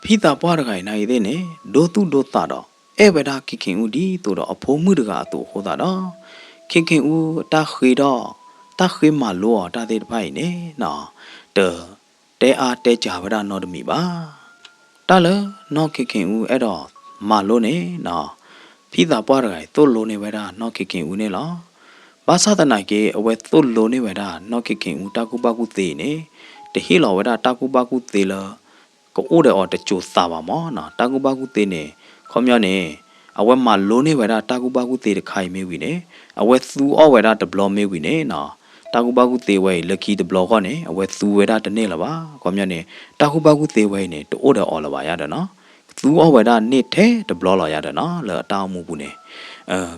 ဖံသးပှၢ်တဂၤအံၤနာ်ဂ့ၤသ့ၣ်န့ၣ် ဒိသူၣ်ဒိသးဒီး အဲၣ်ဝဲဒၣ်ခ့ခ့အူဒ်သိးဒီးအဖိမုၣ်တဂၤအသိးအဃိသတးဒီး ခ့ခ့အူတၢ်ဃ့ဒီး တၢ်ဃ့မၤလိအီၤတၢ်သ့ၣ်တဖၣ်အံၤန့ၣ် တတဲအါတဲစှၤဝဲဒၣ်နီတမံၤဘၣ်. တၢ်လၢနီၢ်ခ့ခ့အူအဲၣ်ဒိးမၤလိန့ၣ် ဖံသးပှၢ်တဂၤအံၤသိၣ်လိန့ၢ်ဝဲဒၣ်နီၢ်ခ့ခ့အူန့ၣ်လီၤ. ဘၣ်ဆၣ်သနာ်က့ အဝဲသိၣ်လိန့ၢ်ဝဲဒၣ်နီၢ်ခ့ခ့အူတၢ်ကူၣ်ဘၣ်ကူၣ်သ့အံၤန့ၣ် တဟ့ၣ်လီၤဝဲဒၣ်တၢ်ကူၣ်ဘၣ်ကူၣ်သ့လၢ ကအိၣ်ဒီးအီၤတစိၤသးဘၣ်မးနီၤ. တၢ်ကူၣ်ဘၣ်ကူၣ်သ့န့ၣ် ခီပညီန့ၣ် အဝဲမၤလိန့ၢ်ဝဲဒၣ်တၢ်ကူၣ်ဘၣ်ကူၣ်သ့တခါအံၤမ့ၢ်ဝံၤန့ၣ် အဝဲသူအီၣ်ဝဲဒၣ်တဘျီမ့ၢ်ဝံၤန့ၣ်နီၤ, တၢ်ကူၣ်ဘၣ်ကူၣ်သ့ဝဲအံၤ လၢခံတဘျီဂီၢ်န့ၣ် အဝဲသူဝဲဒၣ်တန့ၢ်လၢၤဘၣ်. ခီပညီန့ၣ် တၢ်ကူၣ်ဘၣ်ကူၣ်သ့ဝဲအံၤန့ၣ် တအိၣ်ဒီးအီၤလၢၤဘၣ်ယါဒီးနီၤ, သူအီၣ်ဝဲဒၣ်န့ၢ်ထဲတဘျီလီၤယါဒီးနီၤ လၢအတၢ်အိၣ်မူပူၤန့ၣ်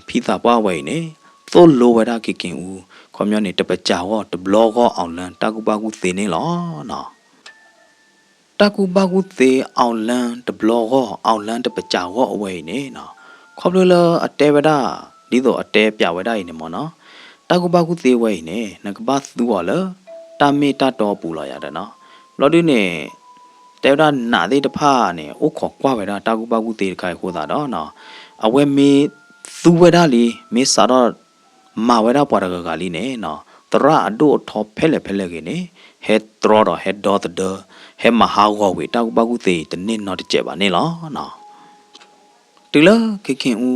ဖံသးပှၢ်ဝဲအံၤန့ၣ် သိၣ်လိဝဲဒၣ်ခ့ခ့အူ ခီပညီန့ၣ် တပစၢ်ဂီၢ်တဘျီဂီၢ်အီၣ်လၢတၢ်ကူၣ်ဘၣ်ကူၣ်သ့န့ၣ်လီၤနီၤ. တၢ်ကူၣ်ဘၣ်ကူၣ်သ့အီၣ်လၢတဘျီဂီၢ် အီၣ်လၢတပစၢ်ဂီၢ်အဝဲအံၤန့ၣ်နီၤ, ခီဖျိလၢအတဲဝဲဒၣ် ဒ်သိးအတဲပျးဝဲဒၣ်အံၤန့ၣ်မ့ၢ်နီၤ, တၢ်ကူၣ်ဘၣ်ကူၣ်သ့ဝဲအံၤန့ၣ် နကဘၣ်သူအီၤလၢ တၢ်မ့ၢ်တၢ်တီပူၤလီၤယါဒီးနီၤ, ဘျီဒုန့ၣ် တဲဝဲဒၣ်နးသ့ၣ်တဖၣ်န့ၣ် အိၣ်ခိးကွၢ်ဝဲဒၣ်တၢ်ကူၣ်ဘၣ်ကူၣ်သ့တခါအံၤအဃိသတးဒီးနီၤ, အဝဲမ့ၢ်သူဝဲဒၣ်လံ မ့ၢ်စးထီၣ် မၤဝဲဒၣ်ပှၤတဂၤဂၤလံန့ၣ်နီၤ, သရၣ်အဒိၣ်အထီဖဲလဲၣ်ဖဲလဲၣ်ဂ့ၤန့ၣ် ဟဲတြီဒီးဟဲဒီသဒၢ ဟဲမၤဟးဂီၤဝံၤ တၢ်ကူၣ်ဘၣ်ကူၣ်သ့အံၤတန့ၢ်နီတစဲးဘၣ်န့ၣ်လီၤနီၤ. တုၤလၢခ့ခ့အူ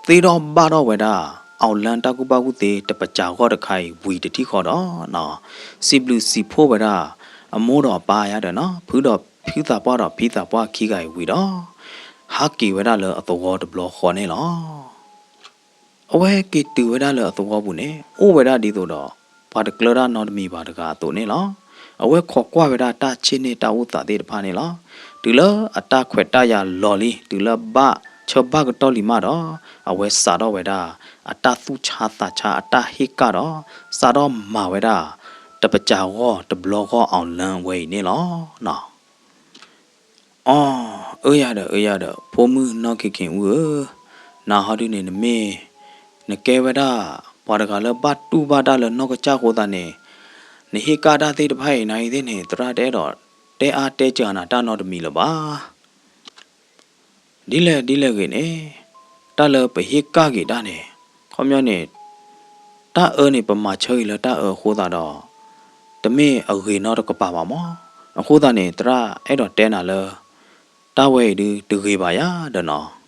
သ့ထီၣ်ဘၣ်ထီၣ်ဝဲဒၣ် အီၣ်လၢတၢ်ကူၣ်ဘၣ်ကူၣ်သ့တပစၢ်ဂီၢ်တခါအံၤဝံၤတထံၣ်ဃီဒီးနီၤ, စံးဘျုးစံးဖှိၣ်ဝဲဒၣ် အမိၢ်ဒီးအပၢ်ယါဒီးနီၤ, ဖုဒီးဖုသးပှၢ်ဒီးဖံသးပှၢ်ခံဂၤအံၤဝံၤဒီး ဟးက့ၤဝဲဒၣ်လၢအသဝီတဘျီဃီန့ၣ်လီၤ. အဝဲက့ၤတုၤဝဲဒၣ်လၢအသဝီပူၤန့ၣ် အိၣ်ဝဲဒၣ်ဒ်သိးဒီး ပှၤတကျၢၤတၢ်နီတမံၤဘၣ်တဂၤအသိးန့ၣ်လီၤ. အဝဲခိးကွၢ်ဝဲဒၣ်တၢ်ဆ့ၣ်န့ၢ်တၢ်အိၣ်သးသ့ၣ်တဖၣ်န့ၣ်လီၤ. တုၤလၢအတၢ်ခွဲးတၢ်ယာ်လီၤလံ တုၤလၢဘၣ်ဆၢဘၣ်ကတီၢ်လံမးဒီး အဝဲစးထီၣ်ဝဲဒၣ် အတၢ်သူၣ်ဆါသးဆါအတၢ်ဟ့ၣ်ကၣ်ဒီး စးထီၣ်မၤဝဲဒၣ် တပစၢ်ဂီၢ်တဘျီဂီၢ်အီၣ်လၢဝဲအံၤန့ၣ်လီၤနီၤ. အီ, အၢယၤဒီးအၢယၤဒီး ဖိမုၣ်နီၢ်ခ့ခ့အူဧၢ, နၤဟီဒုန့ၣ် နမ့ၢ် နကဲဝဲဒၣ် ပှၤတဂၤလၢဘၣ်တူၢ်ဘၣ်တၢ်လၢနီၢ်ကစၢ်အဃိသတးန့ၣ်, နဟ့ၣ်ကၣ်တၢ်သ့ၣ်တဖၣ်အံၤနာ်ဂ့ၤသ့ၣ်န့ၣ် သရၣ်တအဲၣ်ဒိး တဲအါတဲစှၤနၤတၢ်နီတမံၤလၢၤဘၣ်. ဒ်လဲၣ်ဒ်လဲၣ်ဂ့ၤန့ၣ်, တၢ်လၢပဟ့ၣ်ကၣ်က့ၤတၢ်န့ၣ် ခီပညီန့ၣ် တၢ်အၢန့ၣ် ပမၤဆၢက့ၤလၢတၢ်အၢအဃိသတးဒီး တမ့ၢ်အဂ့ၤနီတကပၤဘၣ်မး. အဃိသတးန့ၣ် သရၣ်အဲၣ်ဒိးတဲနၤလၢ တၢ်ဝဲအံၤဒုးတဂ့ၤဘၣ်ယၤဒီးနီၤ.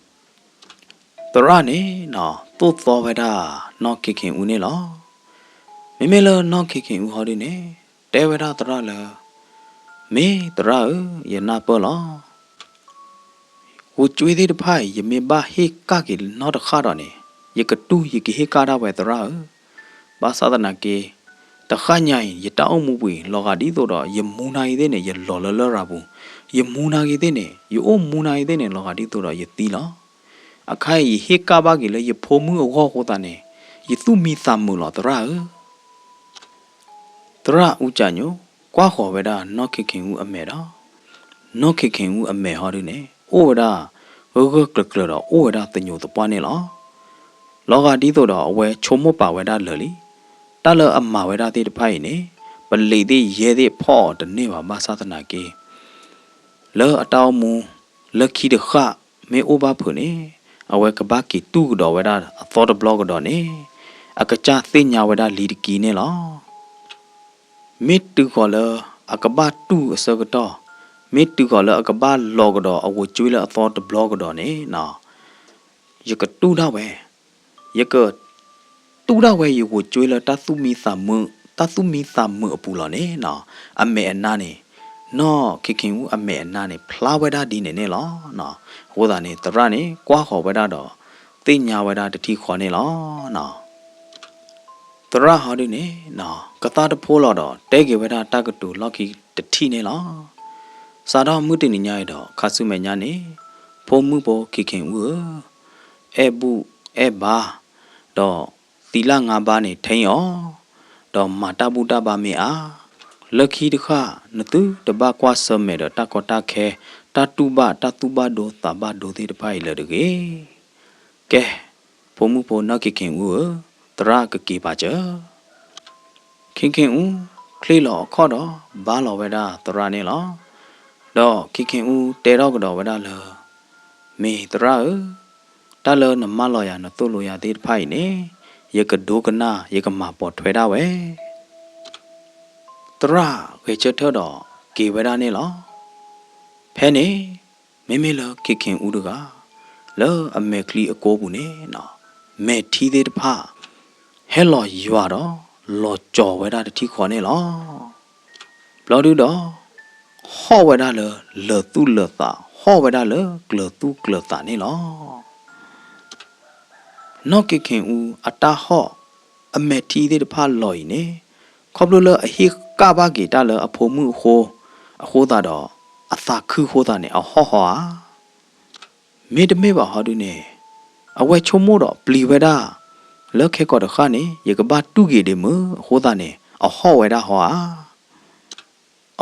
သရၣ်န့ၣ်နီၤ သိၣ်သီဝဲဒၣ် နီၢ်ခ့ခ့အူန့ၣ်လီၤ. မ့မ့ၢ်လၢနီၢ်ခ့ခ့အူဟီဒုန့ၣ် တဲဝဲဒၣ်သရၣ်လၢ မ့ၢ်သရၣ်ဧၢ, ယနၢ်ပၢၢ်လီၤ. ဂိၤကွ့သ့ၣ်တဖၣ်အံၤ ယမ့ၢ်ဘၣ်ဟ့ၣ်ကၣ်က့ၤနီတဃၣ်ဒီးန့ၣ် ယကတူၢ်ယကဟ့ၣ်ကၣ်ဒၣ်ဝဲသရၣ်ဧၢ. ဘၣ်ဆၣ်သနာ်က့ တဃၣ်ညါအံၤ ယတၢ်အိၣ်မူပူၤအံၤ လီၤဂာ်ဒ်သိးဒီး ယမူနာ်ဂ့ၤသ့ၣ်န့ၣ် ယလီၤလၢလရာ်ပူၤ, ယမူနာ်ဂ့ၤသ့ၣ်န့ၣ် ယအိၣ်မူနာ်ဂ့ၤသ့ၣ်န့ၣ် လီၤဂာ်ဒ်သိးဒီးယသံလီၤ. အခါအံၤ ယဟ့ၣ်ကၣ်ဘၣ်က့ၤလၢယဖိမုၣ်အဂီၢ်အဃိသတးန့ၣ် ယသူၣ်မံသးမုာ်လီၤသရၣ်ဧၢ. သရၣ်အူကၠးညိ ကွၢ်ဃီၤဝဲဒၣ်နီၢ်ခ့ခ့အူအမဲာ်ဒီး နီၢ်ခ့ခ့အူအမဲာ်ဟီဒုန့ၣ် အိၣ်ဝဲဒၣ် ဂၢၢ်ဂၢၢ်ကျၢၤကျၢၤဒီး အိၣ်ဝဲဒၣ်သညိးသပှၢ်န့ၣ်လီၤ. လီၤဂာ်ဒ်သိးဒီးအဝဲဆိကမိၣ်ပာ်ဝဲဒၣ်လၢာ်လံ. တၢ်လၢအမၤဝဲဒၣ်သ့ၣ်တဖၣ်အံၤန့ၣ် ပလံးသ့ၣ်ယဲၢ်သ့ၣ်ဖီၣ်အီၤတန့ၢ်ဘၣ် ဘၣ်ဆၣ်သနာ်က့ လၢအတၢ်အိၣ်မူ လၢခံတဃၣ်မ့ၢ်အိၣ်ဘၣ်ဖုးန့ၣ် အဝဲကဘၣ်က့ၤတူၢ်ကဒီးဝဲဒၣ်အသီတဘျီကဒီးန့ၣ် အကစၢ်သ့ၣ်ညါဝဲဒၣ်လံတကံန့ၣ်လီၤ. မ့ၢ်တုၤဃီၤလၢအကဘၣ်တူၢ်အဆၢကတီၢ်, မ့ၢ်တုၤဃီၤလၢအကဘၣ်လီၤကဒီးအဂိၤကွ့လၢအသီတဘျီကဒီးန့ၣ်နီၤ, ယကတူၢ်ဒၣ်ဝဲ, ယကတူၢ်ဒၣ်ဝဲယဂိၤကွ့လၢတၢ်သူၣ်မံသးမုာ်, တၢ်သူၣ်မံသးမုာ်အပူၤလီၤန့ၣ်နီၤ, အမဲာ်အနါန့ၣ် နီၢ်ခ့ၣ်ခ့ၣ်အူအမဲာ်အနါန့ၣ် ဖျါဝဲဒၣ်ဒ်န့ၣ်န့ၣ်လီၤ. အဃိသတးန့ၣ် သရၣ်န့ၣ် ကွၢ်ဃီၤဝဲဒၣ်ဒီး သ့ၣ်ညါဝဲဒၣ်တထံၣ်ဃီန့ၣ်လီၤ. သရၣ်ဟီဒုန့ၣ် ကသါတဖိလီၤဒီး တဲက့ၤဝဲဒၣ်တၢ်ကတိၤလီၢ်ခံတထံၣ်န့ၣ်လီၤ. စးထီၣ်မုၢ်တနံၤညါအံၤဒီး ခါဆူမဲာ်ညါန့ၣ် ဖိမုၣ်ဖိခ့ၣ်ခ့ၣ်အူဧၢ, အဲၣ်ဘူၣ်အဲၣ်ဘါ ဒီးသံလၢ်ငါးပါးန့ၣ် ထိန်းအီၤ, ဒီးမၤတၢ်ဘူၣ်တၢ်ဘါမ့ၢ်အါ, လၢခံတဃၣ် နသုတဘၣ်ကွၢ်ဆၢၣ်မဲာ်ဒီးတၢ်ကီတၢ်ခဲ, တၢ်တူၢ်ဘၣ်တၢ်သူၣ်ဘၣ်ဒိသးဘၣ်ဒိသ့ၣ်တဖၣ်အံၤလၢၤတဂ့ၤ. ကဲ, ဖိမုၣ်ဖိနီၢ်ခ့ၣ်ခ့ၣ်အူဧၢ, သရၣ်ကက့ၤပာ်စၢၤ. ခ့ၣ်ခ့ၣ်အူ ချ့လီၤအခီၣ်ဒီး ဘါလီၤဝဲဒၣ်သရၣ်န့ၣ်လီၤ. ဒီးခ့ၣ်ခ့ၣ်အူတဲထီၣ်ကဒီးဝဲဒၣ်လၢ မ့ၢ်သရၣ်ဧၢ, တၢ်လၢနမၢလီၤယၤနသိၣ်လိယၤသ့ၣ်တဖၣ်အံၤန့ၣ် ယကဒိကနၣ် ယကမၤပိာ်ထွဲဒၣ်ဝဲ. သရၣ်ဂဲၤဆၢထၢၣ်ဒီးက့ၤဝဲဒၣ်န့ၣ်လီၤ. ဖဲန့ၣ် မ့မ့ၢ်လၢခ့ၣ်ခ့ၣ်အူတဂၤ လၢအမဲာ်ချံအကိပူၤန့ၣ် မဲာ်ထံသ့ၣ်တဖၣ် ဟဲလီၤယွၤဒီး လီၤကၠီၤဝဲဒၣ်တထံၣ်ဃီန့ၣ်လီၤ. ဘျီဒုဒီး ဟီၣ်ဝဲဒၣ်လၢလၢၢ်သူၣ်လၢၢ်သး, ဟီၣ်ဝဲဒၣ်လၢကျၢၤသူၣ်ကျၢၤသးန့ၣ်လီၤ. နီၢ်ခ့ၣ်ခ့ၣ်အူအတၢ်ဟီၣ် အမဲာ်ထံသ့ၣ်တဖၣ်လီၤအံၤန့ၣ် ခီဖျိလၢအဟ့ၣ်ဃၣ်ဘၣ်က့ၤတၢ်လၢအဖိမုၣ်အဃိ, အဃိသတးဒီး အသးခုဃိသတးန့ၣ် အဟီၣ်ဟီဧါ. မ့တမ့ၢ်ဘၣ်ဟီဒုန့ၣ် အဝဲဆိကမိၣ်ဒီးပျံၤဝဲဒၣ် လၢခဲကိာ်တဃၣ်န့ၣ် ယကဘၣ်တူၢ်က့ၤဒံးမုၢ်အဃိသတးန့ၣ် အဟီၣ်ဝဲဒၣ်ဟီဧါ.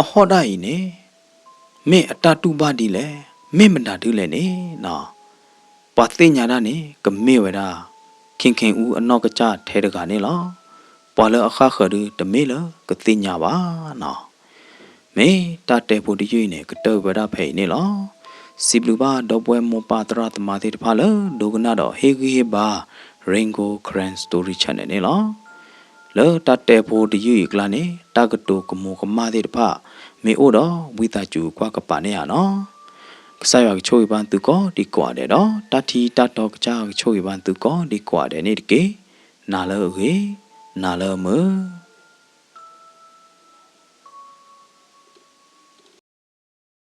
အဟီၣ်ဒၣ်အံၤန့ၣ် မ့ၢ်အတၢ်တူၢ်ဘၣ်ဒ်လဲၣ်, မ့ၢ်မတၤဒ်လဲၣ်န့ၣ် ပှၤသ့ၣ်ညါဒၣ်န့ၣ် ကမ့ၢ်ဝဲဒၣ် ခ့ၣ်ခ့ၣ်အူအနီၢ်ကစၢ်ထဲတဂၤန့ၣ်လီၤ. ပှၤလၢအဃၣ်ဃၢၤဒုတမ့ၢ်လၢကသ့ၣ်ညါဘၣ်နီၤ. မ့ၢ်တၢ်တဲဖိတယုၢ်အံၤန့ၣ် ကတၢၢ်ဝဲဒၣ်ဖဲအံၤန့ၣ်လီၤ. စံးဘျုးဘၣ်ဒီပုၢ်ဝဲၢ်မိၢ်ပၢ်သရၣ်သမါသ့ၣ်တဖၣ်လၢဒိကနၣ်ဒီးဟ့ၣ်ဂံၢ်ဟ့ၣ်ဘါ Rain Gold Karen Story Channel န့ၣ်လီၤ. လၢတၢ်တဲဖိတယုၢ်အံၤအကျါန့ၣ် တၢ်ကတိၤကမူၤကမၣ်သ့ၣ်တဖၣ် မ့ၢ်အိၣ်ဒီးဝံသးစူၤကွၢ်ကပၤန့ၢ်ဧါနီၤ. ကစၢ်ယွၤကဆိၣ်ဂ့ၤဘၣ်သုကိးဒံကိးဂၤဒဲးဒီး တၢ်ထံတၢ်တီကစၢ်ကဆိၣ်ဂ့ၤဘၣ်သုကိးဒံကိးဂၤဒဲးန့ၣ်တက့ၢ်. နၤလၢအဂ့ၤ, နၤလၢအမုာ်.